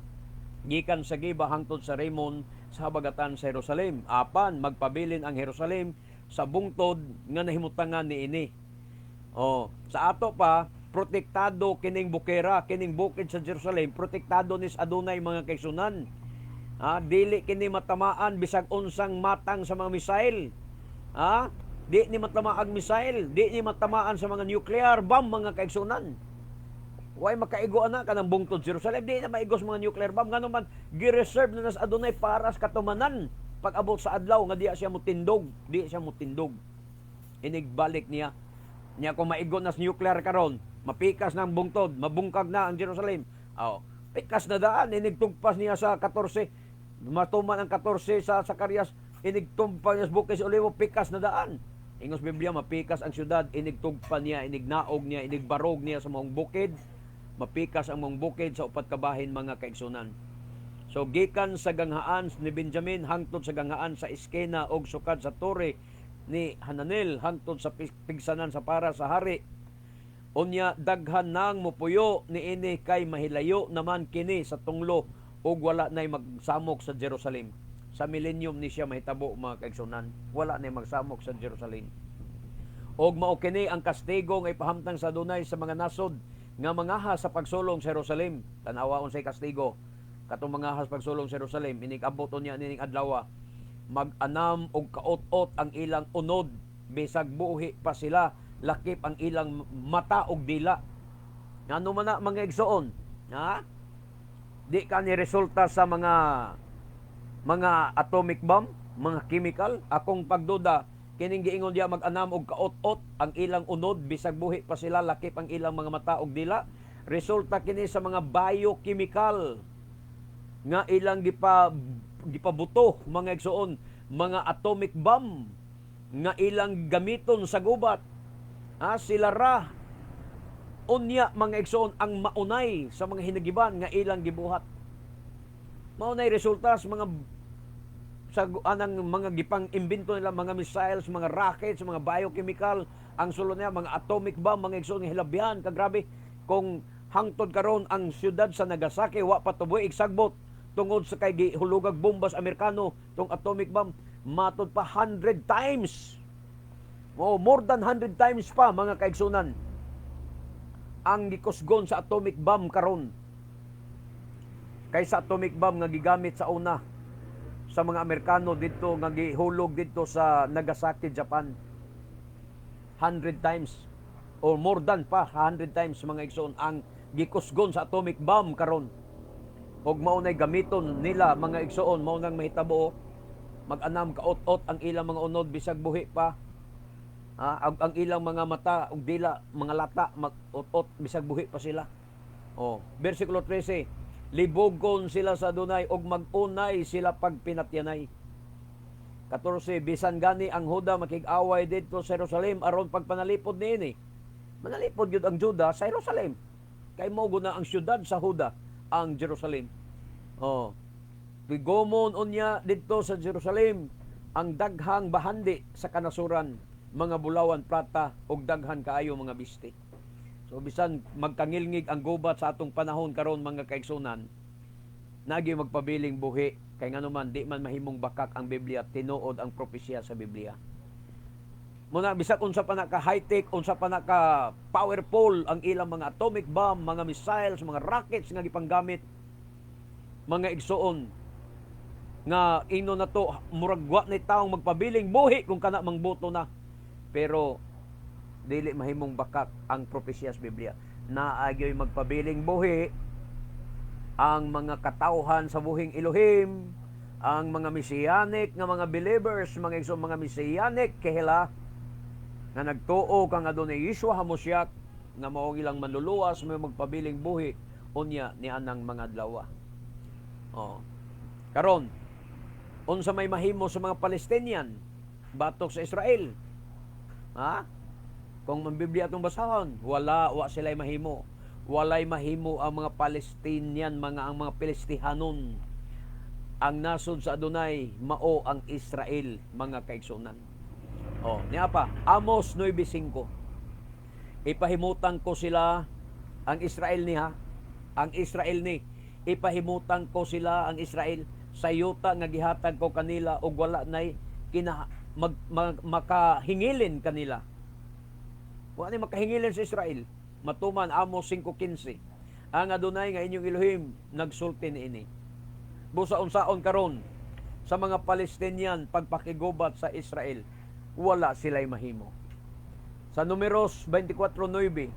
gikan sa Giba hangtod sa Rimmon sa habagatan sa Jerusalem. Apan magpabilin ang Jerusalem sa bungtod nga nahimutangan niini. Oh, sa ato pa protektado kining bukera, kining bukid sa Jerusalem, protektado nis adunay, mga kaigsunan. Ah, dili kini matamaan bisag unsang matang sa mga missile. Ah, di ni matamaan missile, di ni matamaan sa mga nuclear bomb, mga kaigsunan. Way makaigo ana kanang bungtod Jerusalem, di na maigos mga nuclear bomb, ngano man gi-reserve na nas adunay para sa katumanan pag abot sa adlaw nga diya siya mutindog, di siya mutindog. Inigbalik niya. Niya kung maigo na sa nuclear karon, mapikas na ang bungtod, mabungkag na ang Jerusalem. Oh, pikas na daan, inigtugpas niya sa 14. Matuman ang 14 sa Zacarias, inigtumpa niya sa Bukid sa Olivo, pikas na daan. Ingos Biblia, mapikas ang syudad, inigtugpa niya, inignaog niya, inigbarog niya sa maong bukid. Mapikas ang maong bukid sa upat kabahin, mga kaigsunan. So gikan sa ganghaan ni Benjamin hangtod sa ganghaan sa iskena og sukad sa tore ni Hananel hangtod sa pigsanan sa para sa hari. Unya daghan nang mupuyo niini kay mahilayo naman kini sa tunglo ug wala nay magsamok sa Jerusalem. Sa millennium ni siya mahitabo, mga kaigsunan. Wala nay magsamok sa Jerusalem. Og mao kini ang kastigo nga ipahamtang sa Adunay sa mga nasod nga mangahas sa pagsulong sa Jerusalem. Tan-awa unsay kastigo. Katong mangahas pagsulong sa Jerusalem, inig abot unya nining adlaw, mag-anam og kaot-ot ang ilang unod bisag buhi pa sila, lakip ang ilang mata og dila. Ngano man na, mga igsoon? Ha? Di ka ni resulta sa mga atomic bomb, mga chemical? Akong pagduda, kining giingon diya mag-anam og kaot-ot ang ilang unod bisag buhi pa sila, lakip ang ilang mga mata og dila. Resulta kini sa mga biochemical nga ilang gipabuto, mga igsoon, mga atomic bomb nga ilang gamiton sa gubat. Ah, sila ra unya, mga igsoon, ang maunay sa mga hinagiban nga ilang gibuhat. Maunay resulta sa mga Sa anang mga gipang imbento nila, mga missiles, mga rockets, mga biochemical, ang sulod niya mga atomic bomb, mga igsoon, nga hilabyan kagrabe. Kung hangtod karon ang siyudad sa Nagasaki wa pa tuboy igsagbot tungod sa kay gihulugag bombas Amerikano tong atomic bomb, matud pa 100 times. Oh, more than 100 times pa, mga kaigsunan, ang gikusgon sa atomic bomb karon kaysa atomic bomb nga gigamit sa una sa mga Amerikano didto nga gihulog didto sa Nagasaki, Japan. 100 times or more than pa 100 times, mga igsoon, ang gikusgon sa atomic bomb karon. Og mao nay gamiton nila, mga igsoon, mao nang mahitabo mag-anam kaot-ot ang ilang mga unod bisag buhi pa. Ha, ang ilang mga mata ug dila mga lata mag-ot-ot bisag buhi pa sila. Oh, versikulo 13. Libugon sila sa Adonai ug mag-unay sila pagpinatyanay. 14. Bisan gani ang Huda makig-away didto sa Jerusalem aron pagpanalipod niini. Manalipod gyud ang Juda sa Jerusalem. Kay mao na ang siyudad sa Huda ang Jerusalem. Oh. Gigomon unya didto sa Jerusalem ang daghang bahandi sa kanasuran, mga bulawan, plata ug daghan kaayo mga bisti. So bisan magkangilngig ang gubat sa atong panahon karon, mga kaigsunan, nagi magpabiling buhi kay ngano man di man mahimong bakak ang Biblia, tinuod ang propesya sa Biblia. Muna bisag unsa pa na ka high-tech, unsa pa na ka powerful ang ilang mga atomic bomb, mga missiles, mga rockets nga gipanggamit, mga igsuon, nga ino na to murag wa ni taong magpabiling buhi kung kana mangbuto na. Pero dili mahimong bakak ang propesya sa Biblia. Naa gyoy magpabiling buhi ang mga katawhan sa buhing Elohim, ang mga messianic nga mga believers, mga igsoon, mga messianic kehila nga nagtuo kang adunay Yeshua Hamashiach nga mao ilang manluluwas, may magpabiling buhi unya ni anang mga adlaw. Oh. Karon, unsa may mahimo sa mga Palestinian batok sa Israel? Ha? Kung ang Biblia atong basahon, wala, wa sila mahimo. Walay mahimo ang mga Palestinian, mga ang mga Pilistihanon. Ang nasod sa Adonai mao ang Israel, mga kaigsunan. Oh, niya pa, Amos 9:5. Ipahimutan ko sila, ang Israel niya, ang Israel ni, ipahimutan ko sila, ang Israel, sa yuta nga gihatag ko kanila ug wala nay kina mag makahingilin kanila. Wa ni makahingilin sa Israel. Matuman Amos 5:15. Ang Adonai nga inyong Elohim nagsulti niini. Busa unsaon karon sa mga Palestinian pagpakigubat sa Israel, wala sila'y mahimo. Sa Numeros 24:9,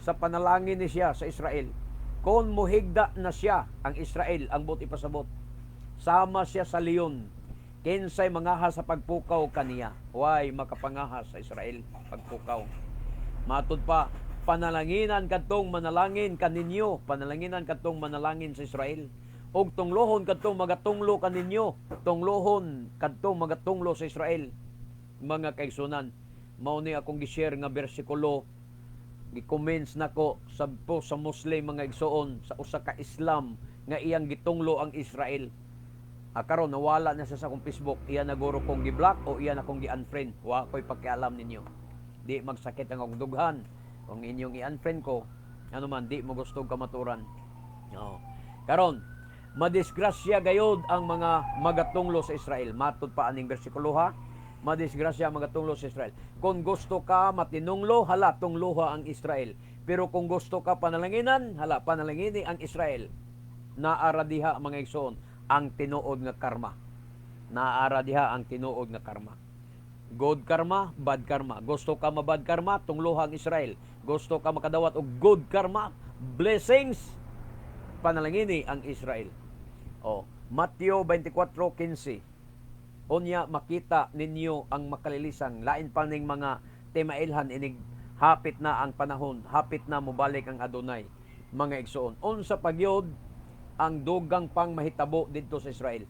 sa panalangin ni siya sa Israel, kung muhigda na siya ang Israel, ang buot ipasabot, sama siya sa leon, kinsay mangahas sa pagpukaw kaniya? Way makapangahas sa Israel pagpukaw. Matud pa, panalanginan kadtong manalangin kaninyo, panalanginan kadtong manalangin sa Israel. Og tunglohon kadtong magatunglo kaninyo, tunglohon kadtong magatunglo sa Israel. Mga kaigsunan, mao ni akong gi-share nga bersikulo, gi-comments nako sa po sa Muslim, mga igsoon, sa usa ka Islam nga iyang gitunglo ang Israel. Ah, karon nawala na siya sa akong Facebook. Iya na guro kong gi-block o iya na kong gi-unfriend. Wa ko'y pakialam ninyo. Di magsakit ang akong dughan kung inyong i-unfriend ko. Ano man, di mo gusto kamaturan. No. Karon, madisgrasya gayod ang mga magatunglo sa Israel. Matud pa aning bersikulo ha. Madisgrasya ang magatunglo sa Israel. Kung gusto ka matinunglo, hala, tungloha ang Israel. Pero kung gusto ka panalanginan, hala, panalangini ang Israel. Naara diha, mga igsoon, ang tinuod nga karma. Naara diha ang tinuod nga karma. Good karma, bad karma. Gusto ka mabad karma, tungloha ang Israel. Gusto ka makadawat og good karma, blessings, panalangini ang Israel. O, Mateo 24:15. Unya makita ninyo ang makalilisang, lain pa ning mga timailhan inig hapit na ang panahon, hapit na mobalik ang Adonai, mga igsoon. Unsa pagyod ang dugang pang mahitabo didto sa Israel?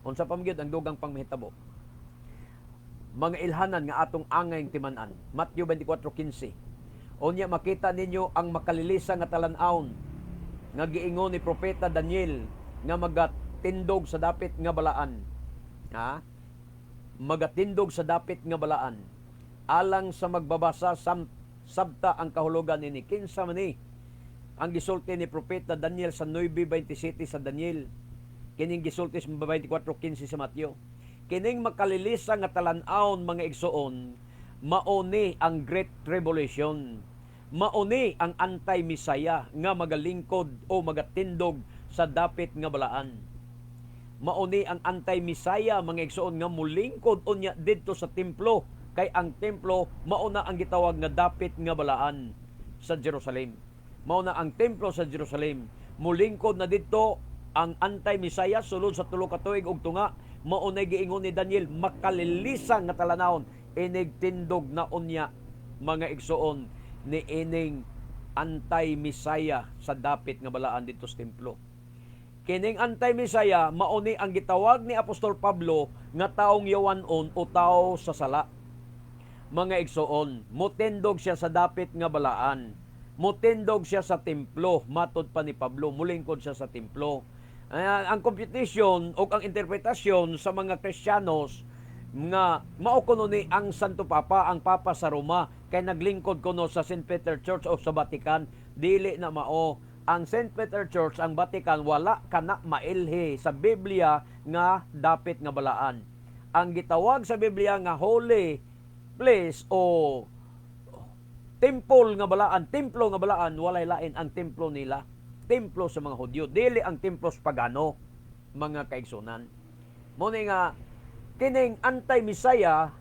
Unsa pa magyud ang dugang pang mahitabo? Mga ilhanan nga atong angay timan-an. Matthew 24:15. Unya makita ninyo ang makalilisa nga talan-awon nga giingon ni propeta Daniel nga magatindog sa dapit nga balaan. Ha? Magatindog sa dapit nga balaan. Alang sa magbabasa, sabta ang kahulugan nini. Kinsa man ni? Ang gisulti ni Propeta Daniel sa 9:27 sa Daniel. Kining gisulti sa 24:15 sa Mateo. Kining makalilisa nga talan-awon, mga igsoon, mauni ang Great Tribulation. Mauni ang anti-Messiah nga magalingkod o magatindog sa dapit nga balaan. Mauni ang anti-Messiah, mga igsoon, nga mulingkod unya didto sa templo, kay ang templo mauna ang gitawag nga dapit nga balaan sa Jerusalem. Mauna ang templo sa Jerusalem. Mulingkod na didto ang anti-Messiah sulod sa 3 ka tuig ug tunga. Maunay giingon ni Daniel, makalilisa nga talanawon inig tindog na unya, mga igsoon, ni ining anti-Messiah sa dapit nga balaan didto sa templo. Kining anti-Messiah mauni ang gitawag ni Apostol Pablo nga taong yawanon o tao sa sala. Mga igsoon, mutindog siya sa dapit nga balaan. Mutindog siya sa templo, matod pa ni Pablo, mulingkod siya sa templo. Ang computation o ang interpretasyon sa mga Kristiyanos nga mao kuno ni ang Santo Papa, ang Papa sa Roma, kay naglingkod kuno sa St. Peter Church o sa Vatican, dili na mao. Ang St. Peter Church, ang Vatican, wala kana mailhi sa Biblia nga dapit nga balaan. Ang gitawag sa Biblia nga holy place o temple nga balaan, templo nga balaan, walay lain ang templo nila. Templo sa mga Hudyo, dili ang templo sa pagano, mga kaigsunan. Mao ni nga kining anti-Messiah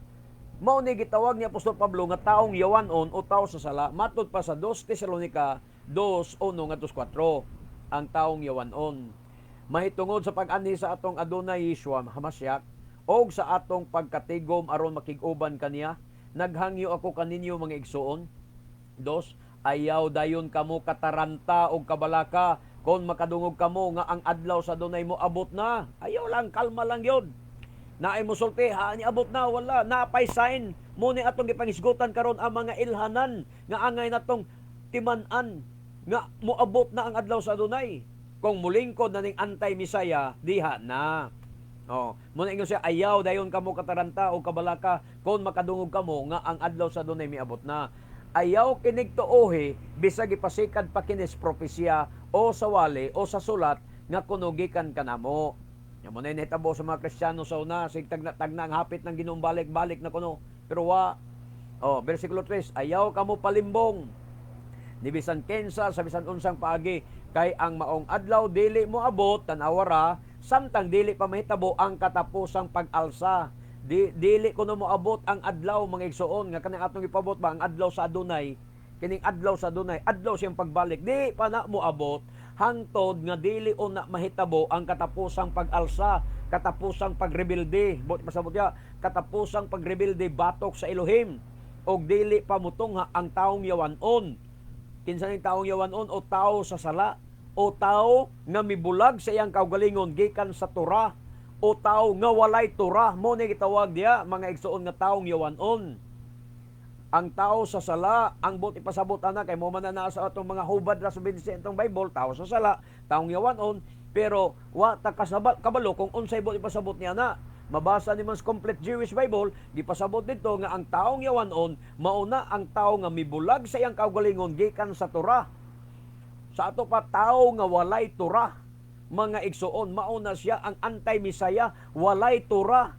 mao ni gitawag ni Apostol Pablo nga taong yawanon o tao sa sala, matod pa sa 2 Tesalonica 2:1 ngadto 4, ang taong yawanon. Mahitungod sa pag-anhi sa atong Adunay Yeshua Hamashiach og sa atong pagkatigom aron makig-uban kaniya, naghangyo ako kaninyo, mga igsuon. Dos, ayaw dayon kamo kataranta og kabalaka kon makadungog kamo nga ang adlaw sa Adunay mo abot na. Ayaw lang, kalma lang yun. Naay mosulti, ha, ni abot na, wala, naapay sign. Mo ni atong gipangisgutan karon ang mga ilhanan nga angay natong timan-an nga moabot na ang adlaw sa Adunay. Kung mulingkod na ning anti-Messiah, diha na. Oh, mo na ingon siya, ayaw dayon kamo kataranta o kabalaka kon makadungog kamo nga ang adlaw sa Adunay miabot na. Ayaw kinig tuohi bisag ipasikad pa kinis propesya o sa wali o sa sulat nga kuno gikan kanamo. Ya mo na nahitabo sa mga Kristiyano sa una, sig tagna-tagna ang hapit ng Ginoong balik-balik na kuno. Pero wa. Oh, versikulo 3, ayaw kamo palimbong ni bisan kinsa sa bisan unsang paagi, kay ang maong adlaw dili mo abot, tan-awa ra, samtang dili pa mahitabo ang katapusang pag-alsa. Dili kuno moabot ang adlaw, mga igsoon, nga kanang atong ipabot ba ang adlaw sa Adunay, kining adlaw sa Adunay, adlaw siyang pagbalik, di pa na moabot hangtod nga dili una mahitabo ang katapusang pag-alsa, katapusang pagrebelde, bot pasabot ya, katapusang pagrebelde batok sa Elohim, og dili pa mutungha ang taong yawanon. Kinsa ning taong yawanon o tao sa sala o tao nga mibulag sa iyang kaugalingon gikan sa Torah o tao nga walay Torah, mo ni gitawag diya, mga igsoon, nga taong yawanon. Ang tao sa sala, ang buot ipasabot ana kay mo man na naa sa atong mga hubad ra sa itong Bible, tao sa sala, taong yawanon, pero wa ta kasabot kabalo kung unsay buot ipasabot niya na. Mabasa ni man sa Complete Jewish Bible, gipasabot dito nga ang taong yawanon mauna ang tao nga mibulag sa iyang kaugalingon gikan sa Torah. Sa ato pa, tao nga walay Torah. Mga igsoon, mauna siya ang anti-Messiah, walay Torah,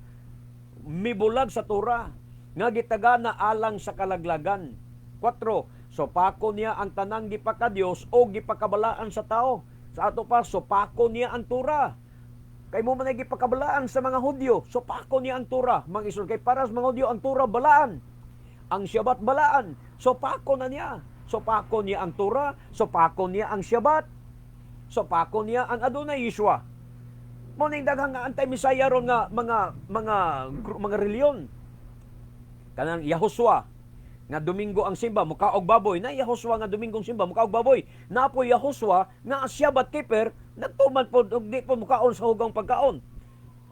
mibulag sa Torah, nga gitagana alang sa kalaglagan. 4. Sopako niya ang tanang gipakadiyos o gipakabalaan sa tao. Sa ato pa, sopako niya ang Torah. Kay mo man ay gipakabalaan sa mga Hudyo, sopako niya ang Torah. Mga igsoon, kay para sa mga Hudyo, ang Torah balaan. Ang Shabbat balaan. Sopako na niya. Sopako niya ang Torah, sopako niya ang Shabbat, sopako niya ang Adonai Yeshua. Mo ning daghang nga anti-Messiah ron nga mga reliyon. Kanang Yahushua nga Domingo ang simba mukaog baboy na, Yahushua nga Domingong simba mukaog baboy. Napoy Yahushua nga ang Shabbat keeper nagtuman pod og di po mukaon sa hugang pagkaon.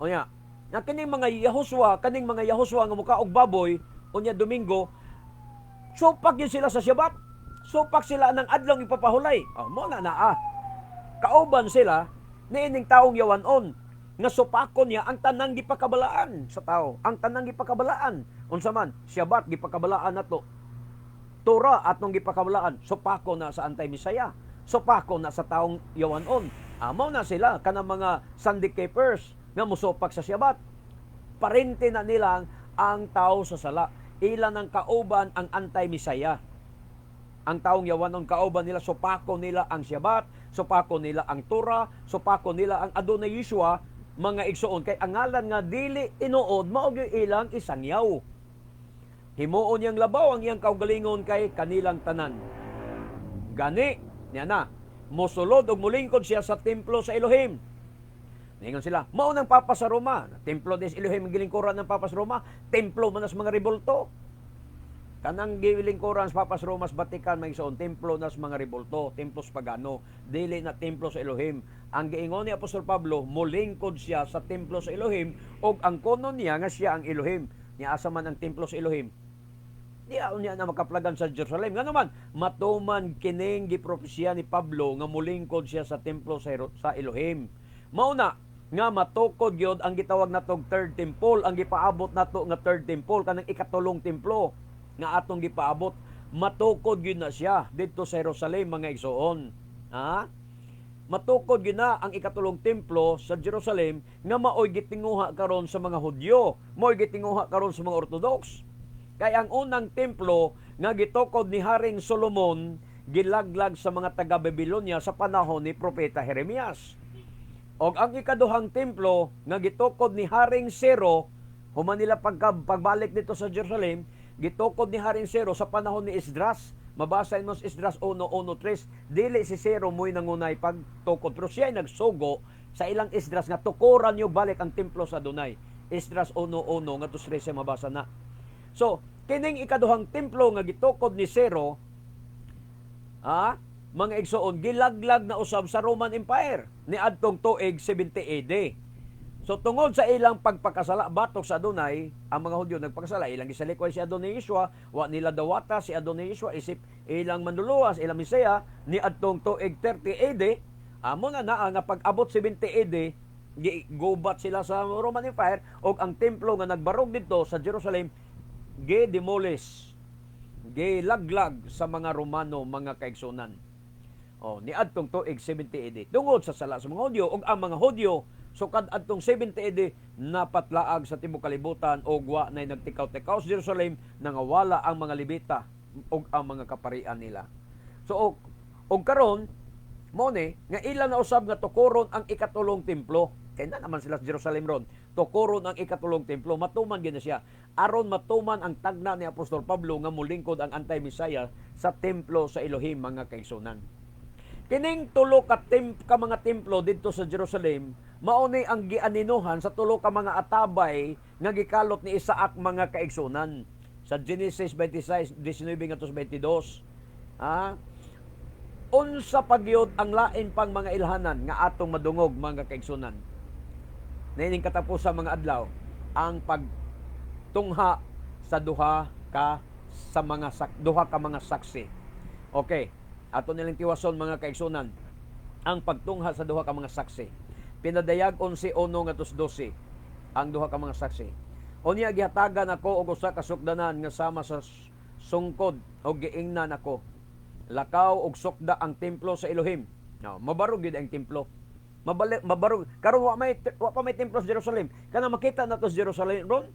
Unya, nga kining mga Yahushua, kaning mga Yahushua nga mukaog baboy unya Domingo, supak yun sila sa Shabbat. Supak sila ng adlong ipapahulay. Oh, mo na naa. Kauban sila niining taong yawanon Nga supakon niya ang tanang gipakabalaan sa tao. Ang tanang gipakabalaan. Unsa man, Shabbat gipakabalaan nato. Torah atong gipakabalaan, supako na sa anti-Messiah. Supako na sa taong yawanon. Amo na sila kanang mga Sunday keepers nga musupak sa Shabbat. Parente na nilang ang tao sa sala. Ilan ang kauban ang anti-Messiah. Ang taong yawanon, kauban nila, supako nila ang Shabbat, supako nila ang Torah, supako nila ang Adonai Yeshua, mga igsoon, kay ang ngalan nga dili tinuod mao gyud ilang isangyaw. Himuon niyang labaw ang iyang kaugalingon kay kanilang tanan. Gani, niya na, mosulod og mulingkod siya sa templo sa Elohim. Ningon sila, mao nang Papa sa Roma. Templo des Elohim ang gilingkuran ng Papa sa Roma, templo man sa mga rebulto. Kanang gilingkuran sa Papa sa Roma sa Vatican, mga igsoon, templo na sa mga rebulto, templo sa pagano, dili na templo sa Elohim. Ang giingon ni Apostol Pablo, mulingkod siya sa templo sa Elohim ug ang kono niya nga siya ang Elohim. Niya asa man ang templo sa Elohim? Di niya na makaplagan sa Jerusalem. Nga naman, matuman kining gipropesya ni Pablo nga mulingkod siya sa templo sa Elohim. Mauna nga matukod gyud ang gitawag natong third temple, ang gipaabot nato nga third temple, kanang ikatulong templo nga atong gipaabot, matukod gyud na siya didto sa Jerusalem, mga igsoon. Ha? Matukod gyud na ang ikatulong templo sa Jerusalem nga maoy gitinguha karon sa mga Hudyo, maoy gitinguha karon sa mga Orthodox. Kay ang unang templo nga gitukod ni Haring Solomon, gilaglag sa mga taga-Babylonia sa panahon ni Propeta Jeremias. Og ang ikaduhang templo nga gitukod ni Haring Ciro, human nila pagbalik dito sa Jerusalem, gitukod ni Haring Ciro sa panahon ni Esdras. Mabasa mo sa Esdras 1:1-3, dili si Ciro mo'y nangunay pagtukod, pero siya ay nagsugo sa ilang Esdras nga tukuran niyo balik ang templo sa Adonai. Esdras 1:1 ngadto 13, mabasa na. So, kining ikaduhang templo nga gitukod ni Ciro, mga igsoon, gilaglag na usab sa Roman Empire ni adtong tuig 70 AD. So tungod sa ilang pagpakasala batok sa Adonai, ang mga Hudyo nagpakasala, ilang gisalikway si Adonai Yeshua, wa nila dawata si Adonai Yeshua isip ilang manluluwas, ilang Mesaya ni adtong tuig 30 AD. Amo na naa nga pag-abot 70 AD, gigubat sila sa Roman Empire ug ang templo nga nagbarog didto sa Jerusalem gi-demolish, gilaglag sa mga Romano, mga kaigsunan. Oh, ni adtong tuig 70 AD. Tungod sa sala sa mga Hudyo, ug ang mga Hudyo sukad adtong 70 AD napatlaag sa tibuok kalibutan ug wa nay nagtikaw-tikaw sa Jerusalem, nangawala ang mga Levita ug ang mga kaparian nila. So og karon mo ni nga ila na usab nga tukoron ang ikatulong templo. Kay na naman sila sa Jerusalem ron. Tukoron ang ikatulong templo, matuman gyud na siya. Aron matuman ang tagna ni Apostol Pablo nga mulingkod ang anti-Messiah sa templo sa Elohim, mga kaigsunan. Kining tulo ka mga templo didto sa Jerusalem, mao ni ang gianinuhan sa tulo ka mga atabay nga gikalot ni Isaac, mga kaigsunan. Sa Genesis 26, 19 ngadto 22. Unsa pagyud ang lain pang mga ilhanan nga atong madungog, mga kaigsunan? Niining katapos sa mga adlaw, ang pagtungha sa duha ka mga saksi. Okay. Ato nilang tiwason, mga kaigsunan, ang pagtungha sa duha ka mga saksi. Pinadayag 11:1 ngadto 12, ang duha ka mga saksi. Unya gihatagan ako og usa ka sukdanan nga sama sa sungkod og giingnan ako: "Lakaw og sukda ang templo sa Elohim." No, mabarog gyud ang templo. Mabalik mabarog karon wa pa may templo sa Jerusalem. Kana makita nato sa Jerusalem ron.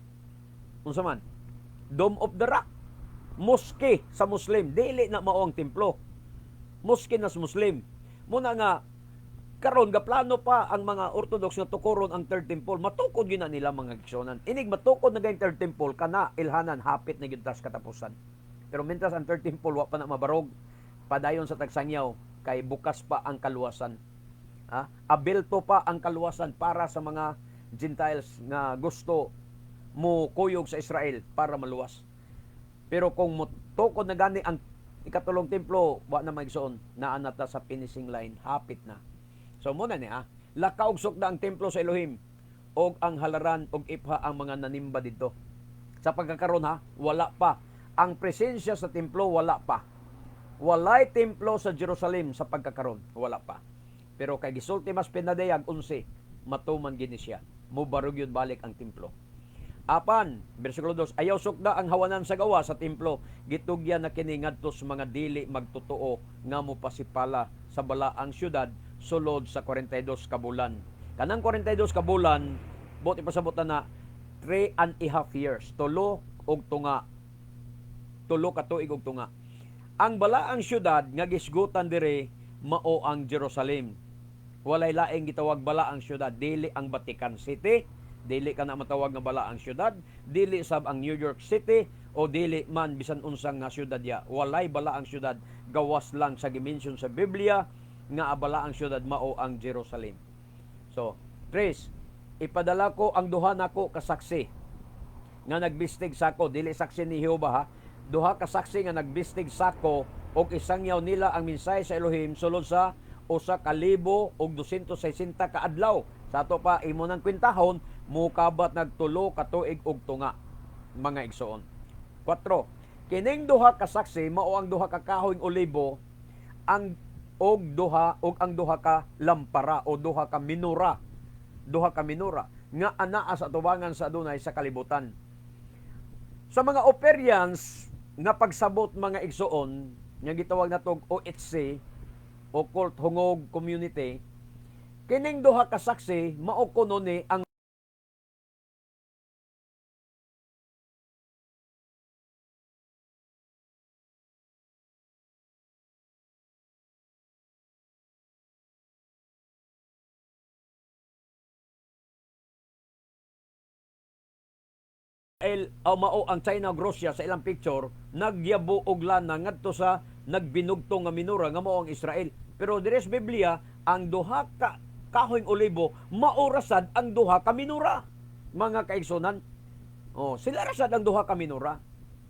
Unsa man? Dome of the Rock. Mosque sa Muslim, dili na mao ang templo. Mosque na sa Muslim. Muna nga karon gaplano pa ang mga Orthodox nga tukoron ang third temple. Matukod gyud na nila, mga kaigsunan. Inig matukod na gayong third temple, kana ilhanan hapit na gyud tas katapusan. Pero mientras ang third temple wa pa na mabarog, padayon sa tagsangyaw kay bukas pa ang kaluwasan. Ha? Abelto pa ang kaluwasan para sa mga Gentiles nga gusto mo kuyog sa Israel para maluwas. Pero kung motukod na gani ang ikatulong templo, wa na maigsoon, naa na ta sa finishing line, hapit na. So muna ni ha, lakaw og sukda ang templo sa Elohim og ang halaran og ipha ang mga nanimba didto. Sa pagkakaron ha, wala pa. Ang presensya sa templo, wala pa. Walay templo sa Jerusalem sa pagkakaron, wala pa. Pero kay gisulti mas Pinadayag 11, Matuman gini siya. Mubarog yun balik ang templo. Apan, versikulo 2, ayaw sukda ang hawanan sa gawa sa templo, gitugyan na kini ngadto sa mga dili magtotoo nga mopasipala sa balaang syudad sulod sa 42 ka bulan. Kanang 42 ka bulan, buot ipasabot na 3.5 years, tulo og tunga, tulo ka tuig og tunga. Ang balaang syudad nga gisgutan dire mao ang Jerusalem. Walay laing gitawag balaang syudad, dili ang Vatican City, dili ka na matawag nga balaang syudad, dili sab ang New York City o dili man bisan unsang nga syudad ya. Walay balaang syudad gawas lang sa gi-mention sa Biblia nga balaang syudad mao ang Jerusalem. So, tres, ipadala ko ang duha nako ka saksi nga nagbistig sako, dili saksi ni Jehova ha. Duha ka saksi nga nagbistig sako og isangyaw nila ang mensahe sa Elohim sulod sa 1,260 ka adlaw. Sa ato pa imo nang kwentahon, mukabat nagtulo ka tuig og tunga, mga igsoon. 4. Kining duha ka saksi mao ang duha ka kahoy olibo ang og duha og ang duha ka lampara o duha ka minora. Duha ka minora nga anaa sa tubangan sa Adunay sa kalibutan. Sa mga Operians nga pagsabot, mga igsoon, nga gitawag natog OHC, Occult Hungog Community, kining duha ka saksi mao kuno ni ang El o mao ang China ug Russia. Sa ilang picture nagyabo og lana ngadto sa nagbinugtong nga minora nga mao ang Israel. Pero dire sa Biblia, ang duha ka kahoy olibo mao rasad ang duha ka minora, mga kaigsunan. Oh, sila rasad ang duha ka minora.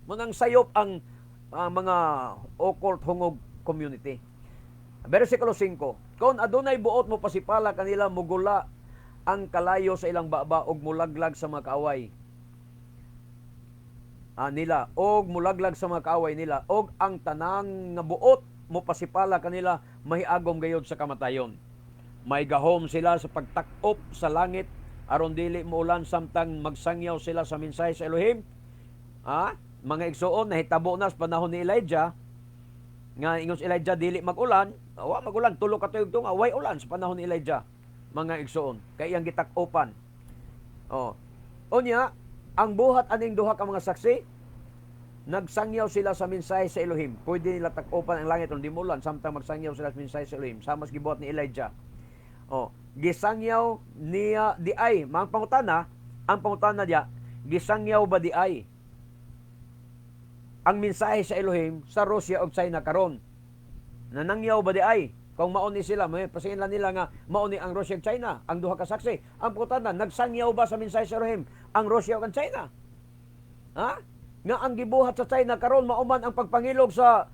Munang sayop ang mga occult hungog community. Versikulo 5. Kon adunay buot mo pasipala kanila, mugula ang kalayo sa ilang baba og mulaglag sa mga kaaway nila og mulaglag sa mga kaaway nila, og ang tanang nga buot mo pasipala kanila mahiagom gayod sa kamatayon. May gahom sila sa pagtak-op sa langit aron dili muulan samtang magsangyaw sila sa mensahe sa Elohim. Ah, mga igsuon, nahitabo na sa panahon ni Elijah nga ingon si Elijah dili mag-ulan, wa mag-ulan tulo ka tuig tunga, way ulan sa panahon ni Elijah, mga igsuon, kay iyang gitak-opan. Oh. Unya, ang buhat aning duha ka mga saksi, nagsangyaw sila sa mensahe sa Elohim. Pwede nila tak-opan ang langit kung di mulan samtang magsangyaw sila sa mensahe sa Elohim. Sama sa gibuhat ni Elijah. Oh, gisangyaw niya di ay, mga pangutana, ang pangutana diya, gisangyaw ba di ay ang mensahe sa Elohim sa Russia ug China karon? Nanangyaw ba di ay? Kung mao ni sila, may pasingin lang nila nga mao ni ang Russia ug China, ang duha ka saksi. Ang pangutana, nagsangyaw ba sa mensahe sa Elohim ang Russia ug ang China? Ha? Nga ang gibuhat sa China karon mao man ang pagpangilog sa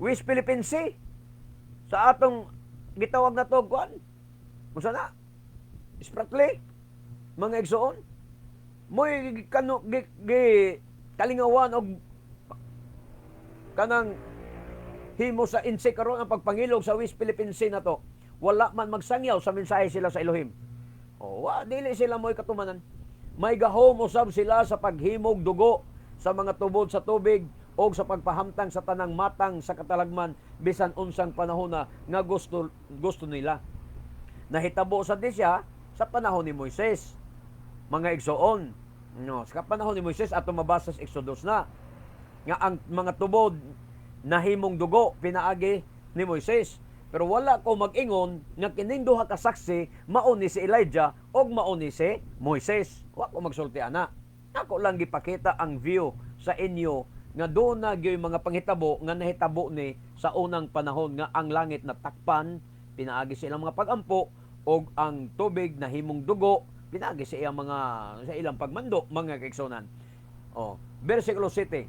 West Philippine Sea sa atong gitawag na to kuan. Unsa na? Spratly, mga igsoon. Mo'y kano gi, gi kalingawan og kanang himo sa INSEC karon ang pagpangilog sa West Philippine Sea na to. Wala man magsangyaw sa mensahe sila sa Elohim. O, wa, dili sila mo'y katumanan. May gahom usab sila sa paghimog dugo sa mga tubod sa tubig o sa pagpahamtang sa tanang matang sa katalagman bisan unsang panahon na nga gusto gusto nila. Nahitabo sa di siya sa panahon ni Moises, mga igsoon. No, sa panahon ni Moises ato mabasa sa Exodus na nga ang mga tubod nahimong dugo pinaagi ni Moises. Pero wala ko mag-ingon nga kining duha ka saksi mao ni si Elijah og mao ni si Moises. Wa ko magsulti ana. Ako lang gipakita ang view sa inyo nga doon na gyud mga panghitabo nga nahitabo ni sa unang panahon nga ang langit natakpan pinaagi sa ilang mga pagampo og ang tubig nahimong dugo pinaagi sa iyang mga sa ilang pagmando, mga kaigsunan. Oh, versikulo 7.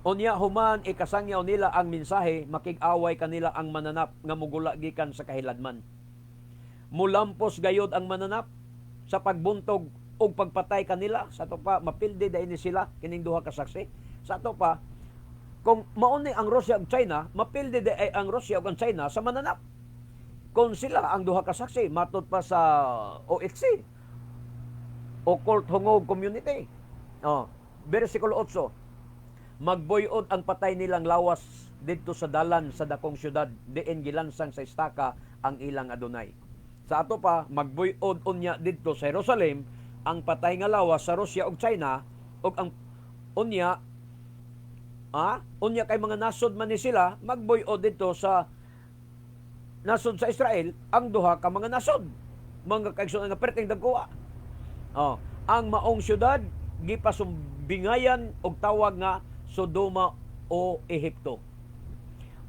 Unya human ikasangyaw nila ang mensahe, makig-away kanila ang mananap nga mugula gikan sa kahiladman. Mulampos gayod ang mananap sa pagbuntog og pagpatay kanila. Sa ato pa mapildi dahil ni sila kining duha ka saksi. Sa ato pa kung mao ni ang Russia ug China, mapildi di ay ang Russia ug ang China sa mananap. Kung sila ang duha ka saksi, matod pa sa OHC, Occult Hungog Community. Oh, versikulo 8. Magbuyod ang patay nilang lawas didto sa dalan sa dakong syudad, diin gilansang sa istaka ang ilang Adonay. Sa ato pa, magbuyod unya didto sa Jerusalem ang patay nga lawas sa Russia ug China, ug ang unya unya kay mga nasod man ni sila, magbuyod didto sa nasod sa Israel ang duha ka mga nasod. Mga kaigsoon nga perting dagkuha. Oh, ang maong syudad gipasumbingayan og tawag nga Sodoma o Ehipto.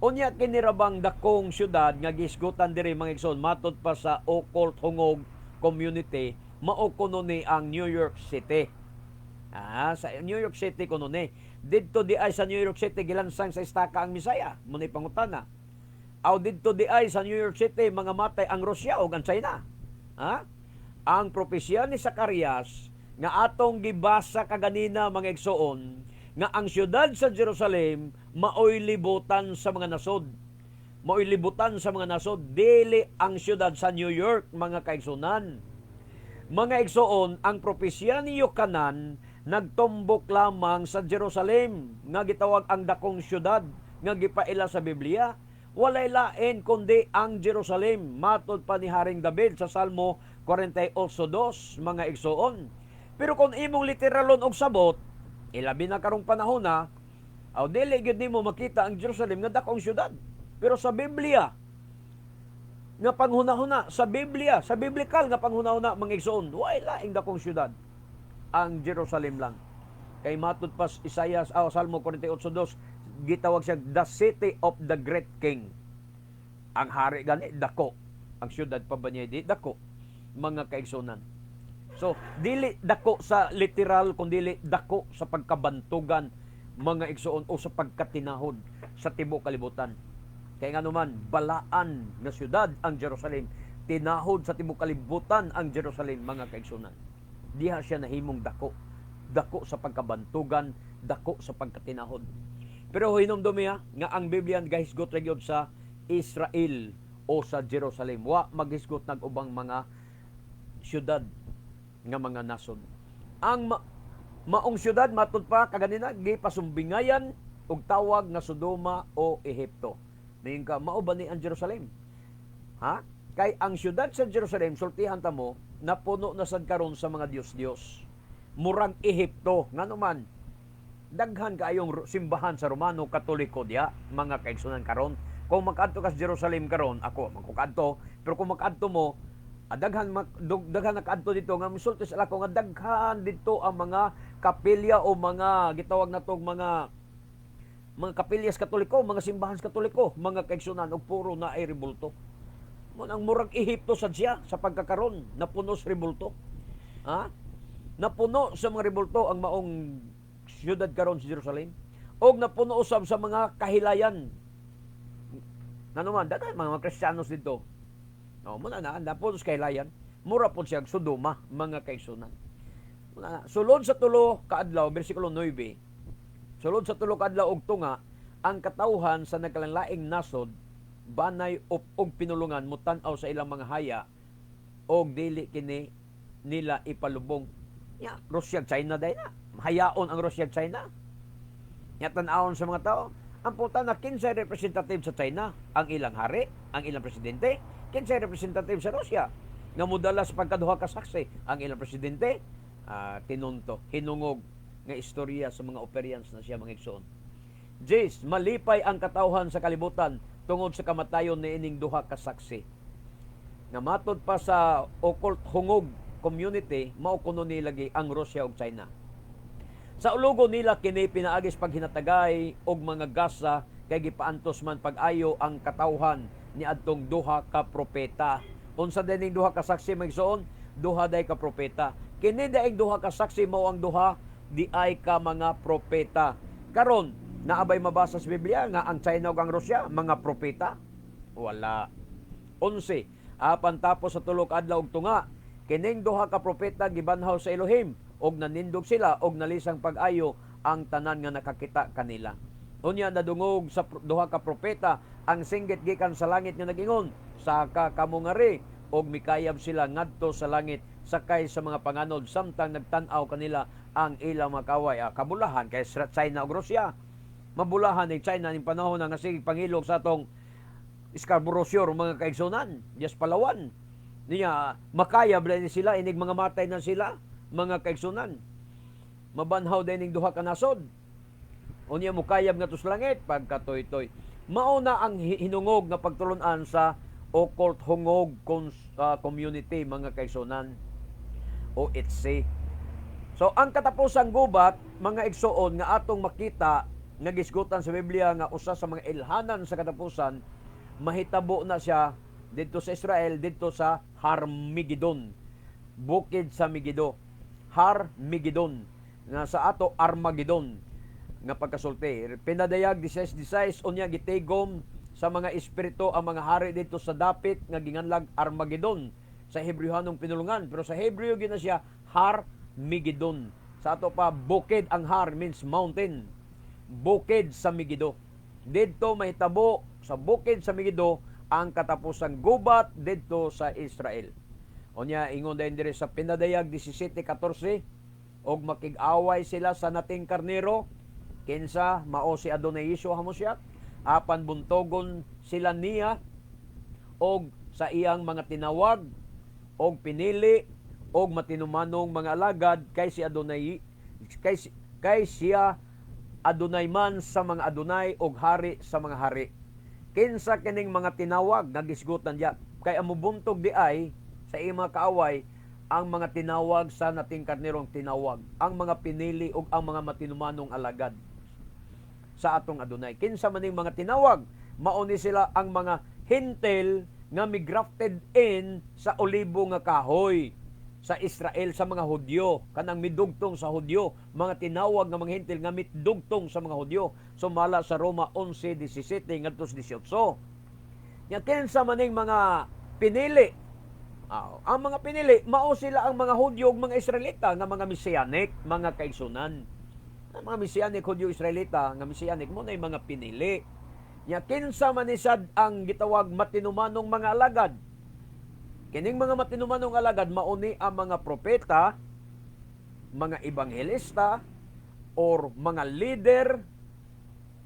Unya kini ra bang dakong syudad nga gisgutan diri, mga igsoon, matod pa sa Occult Hungog Community, mao kuno ni ang New York City. Sa New York City kuno ni. Didto di ay sa New York City gilansang sa istaka ang Misaya, mo ni pangutana. Aw didto di ay sa New York City mga matay ang Russia ug ang China. Ha? Ang propesya ni Zacarias nga atong gibasa kaganina, mga igsoon, nga ang siyudad sa Jerusalem maoy libutan sa mga nasod. Maoy libutan sa mga nasod, dili ang siyudad sa New York, mga kaigsunan. Mga igsoon, ang propesya ni Yokanan nagtumbok lamang sa Jerusalem nga gitawag ang dakong siyudad nga gipaila sa Biblia. Walay lain kundi ang Jerusalem, matod pa ni Haring David sa Salmo 48:2, mga igsoon. Pero kung imong literalon og sabot, ilabi na karong panahon na, aw dili gyud nimo makita ang Jerusalem nga dakong siyudad. Pero sa Biblia nga panghunahuna, sa Biblia, sa biblical nga panghunahuna, mga igsoon, walay laing dakong siyudad, ang Jerusalem lang. Kay matud pa sa Isaiah, Salmo 48:2, gitawag siya the city of the great king. Ang hari gani dako. Ang siyudad pa ba niya di dako, mga kaigsunan? So, dili dako sa literal kun dili dako sa pagkabantugan, mga igsoon, o sa pagkatinahod sa tibuok kalibutan. Kay nga naman, balaan nga siyudad ang Jerusalem. Tinahod sa tibuok kalibutan ang Jerusalem, mga kaigsunan. Diha siya nahimong dako. Dako sa pagkabantugan, dako sa pagkatinahod. Pero hinumdumi ha, nga ang Biblia gahisgot ra gyud sa Israel o sa Jerusalem. Wa maghisgot nag ubang mga syudad nga mga nasod. Ang maong syudad, matud pa kaganina, gipasumbingayan og tawag nga Sodoma o Ehipto. Mayon ka, mao ba ni ang Jerusalem? Ha? Kay ang syudad sa Jerusalem, sultihan ta mo, napuno na sad karon sa mga Diyos-Diyos. Murag Ehipto, ngano man, daghan kaayong simbahan sa Romano Katoliko diya, mga kaigsunan, karon. Kung makadto ka sa Jerusalem karon, ako man ko kadto, pero kung makadto mo, daghan nakaadto dito nga misulti sa ako nga daghan dito ang mga kapilya o mga gitawag natong mga kapilyas Katoliko, mga simbahan Katoliko, mga kaigsunan, og puro na ay rebulto. Mo nang murag Ehipto sad siya sa pagkakaron, napuno sa rebulto. Ha? Napuno sa mga rebulto ang maong siyudad karon sa Jerusalem. Og napuno usab sa mga kahilayan. Ngano man, daghan mga Kristiyanos dito. No, muna na, napuno sa kahilayan. Mura po siya Sodoma, mga kaigsunan. Muna na. Sulod sa 3 ka adlaw, versikulo 9. Sulod sa 3 ka adlaw og tunga, ang katawhan sa nagkalainlaing nasod, banay og pinulungan, mutan-aw sa ilang mga haya og dili kini nila ipalubong. Ya, Russia, China dahil na. Hayaon ang Russia, China. Ya, tan-awon sa mga tao. Ang puta na, kinsay representative sa China? Ang ilang hari, ang ilang presidente. Kinsay representative sa Russia nga modala sa pagkaduha ka saksi? Ang ilang presidente. Tinunto, hinungog nga istorya sa mga operians na siya, mga igsoon. 10, malipay ang katawhan sa kalibutan tungod sa kamatayon ni ining duha ka saksi. Nga matod pa sa Occult Hungog Community, mao kuno ni lagi ang Russia ug China. Sa ulugo nila kini pinaagis paghinatagay og mga gasa kay gipaantos man pag-ayo ang katawhan ni adtong duha ka propeta. Unsa din ning duha ka saksi, mga igsoon? Duha day ka propeta. Kini daing duha ka saksi mao ang duha di ay ka mga propeta. Karon, naabay mabasa sa Biblia nga ang China ug ang Russia mga propeta? Wala. 11. Apan tapos sa 3 ka adlaw ug tunga, kining duha ka propeta gibanhaw sa Elohim og nanindog sila og nalisang pag-ayo ang tanan nga nakakita kanila. Unya nadungog sa duha ka propeta ang singgit gikan sa langit nga nagingon, Saka kamo ngari." Og mikayab sila ngadto sa langit sakay sa mga panganod samtang nagtan-aw kanila ang ilang mga kaaway. Ah, kabulahan kay China ug Russia. Mabulahan ni China ning panahon nga sige pangilog sa atong Scarborough Shore, mga kaigsunan, Yes Palawan. Niya makayab ni sila inig mga matay na sila, mga kaigsunan. Mabanhaw din ning duha ka nasod. Unya mukayab nga sa langit pagkatoy-toy. Mao na ang hinungog nga pagtulunan sa occult hungog community, mga kaigsunan, o ITC. So ang katapusang gubat, mga igsuon, nga atong makita nga gisgutan sa Biblia nga usa sa mga ilhanan sa katapusan, mahitabo na siya didto sa Israel, didto sa Harmegidon. Bukid sa Megido. Har Megidon nga sa ato Armageddon nga pagkasulti. Pinadayag 16:16, unya gitigom sa mga espiritu ang mga hari didto sa dapit nga ginganlag Armageddon sa Hebreohanong pinulungan, pero sa Hebreo gina siya Har Megidon. Sa ato pa bukid, ang Har means mountain. Bukid sa Megido. Didto mahitabo sa bukid sa Megido ang katapusang gubat didto sa Israel. Unya ingon din diri sa Pinadayag 17:14, og makig-away sila sa nating karnero, kinsa mao si Adonai Yeshua Hamashiach, apan buntogon sila niya og sa iyang mga tinawag og pinili og matinumanong mga alagad, kay si Adonai kay siya Adonai man sa mga Adonai og hari sa mga hari. Kinsa kining mga tinawag nga gisgutan diya? Kay ang mubuntog di ay sa iyang mga kaaway ang mga tinawag sa nating karnerong tinawag, ang mga pinili ug ang mga matinumanong alagad sa atong Adonai. Kinsa man ning mga tinawag? Mao ni sila ang mga Hentil nga migrafted in sa olibo nga kahoy sa Israel, sa mga Hudyo, kanang midugtong sa Hudyo, mga tinawag nga mga Hentil nga midugtong sa mga Hudyo sumala sa Roma 11:17 ngadto sa 18. Nya kinsa man ning mga pinili? Ah, ang mga pinili mao sila ang mga Hudyo ug mga Israelita nga mga Messianic, mga kaigsunan. Ang mga Messianic Hudyo Israelita nga Messianic mo na mga pinili. Nya kinsa man ni sad ang gitawag matinumanong mga alagad? Kining mga matinumanong alagad mao ni ang mga propeta, mga ebanghelista or mga leader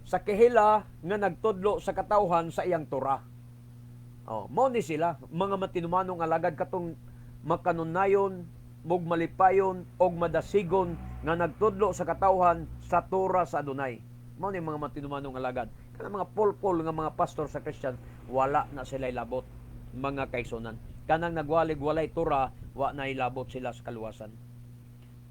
sa kehila nga nagtudlo sa katawhan sa iyang Torah. Oh, mao ni sila mga matinumanong alagad, katong makanunayon ug malipayon og madasigon nga nagtudlo sa katawhan sa Torah sa Adonai. Mao ni mga matinumanong alagad. Kanang mga pulpol nga mga pastor sa Christian, wala na sila ilabot, mga kaigsunan. Kanang nagwalig walay Torah, wa na ilabot sila sa kaluwasan.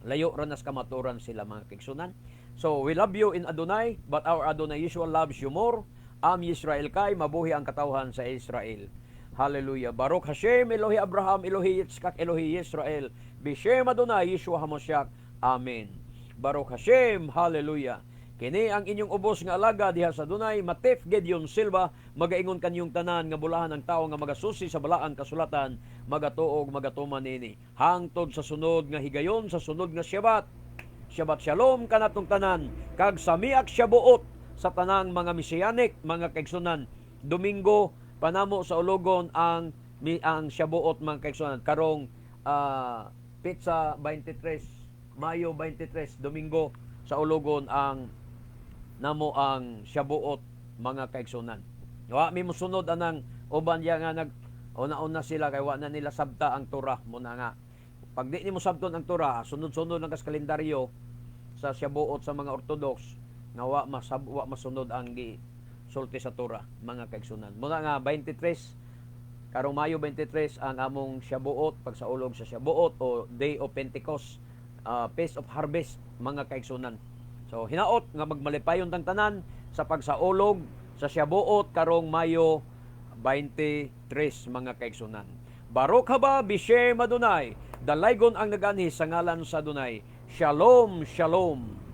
Layo ra nas kamaturan sila, mga kaigsunan. So we love you in Adonai, but our Adonai Yeshua loves you more. Am Yisrael kay mabuhi ang katawhan sa Israel. Hallelujah. Baruch Hashem, Elohi Abraham, Elohi Yitzchak, Elohi Israel. Bishem Adonai Yeshua HaMashiach. Amen. Baruch Hashem. Hallelujah. Kini ang inyong ubos nga alaga diha sa Adonai, Matef Gideon Silva, magaingon kanyong tanan nga bulahan ang tao nga magasusi sa balaang kasulatan, magatuog, magatuman nini. Hangtod sa sunod nga higayon, sa sunod nga Shabbat. Shabbat Shalom kanatong tanan, kag samiak Shabuot sa tanang mga Messianic, mga kaigsunan. Domingo panamo sa Ologon ang Shabuot, mga kaigsunan, karong petsa 23, Mayo 23, Domingo sa Ologon ang namo ang Shabuot, mga kaigsunan. Wa mi mosunod anang uban diya nga nag una-una sila kay wa na nila sabta ang Torah mo na nga. Pag di nimo sabton ang Torah, sunod-sunod lang kas kalendaryo sa Shabuot sa mga Orthodox nga wa masunod ang gi sulti sa Torah, mga kaigsunan. Muna nga 23, karong Mayo 23 ang among Shabuot, pagsaulog sa Shabuot o Day of Pentecost, Feast of Harvest, mga kaigsunan. So hinaot nga magmalipayon tang tanan sa pagsaulog sa Shabuot karong Mayo 23, mga kaigsunan. Baruch haba bishem Adonai. Dalaygon ang naganhi sa ngalan sa Adonai. Shalom, shalom.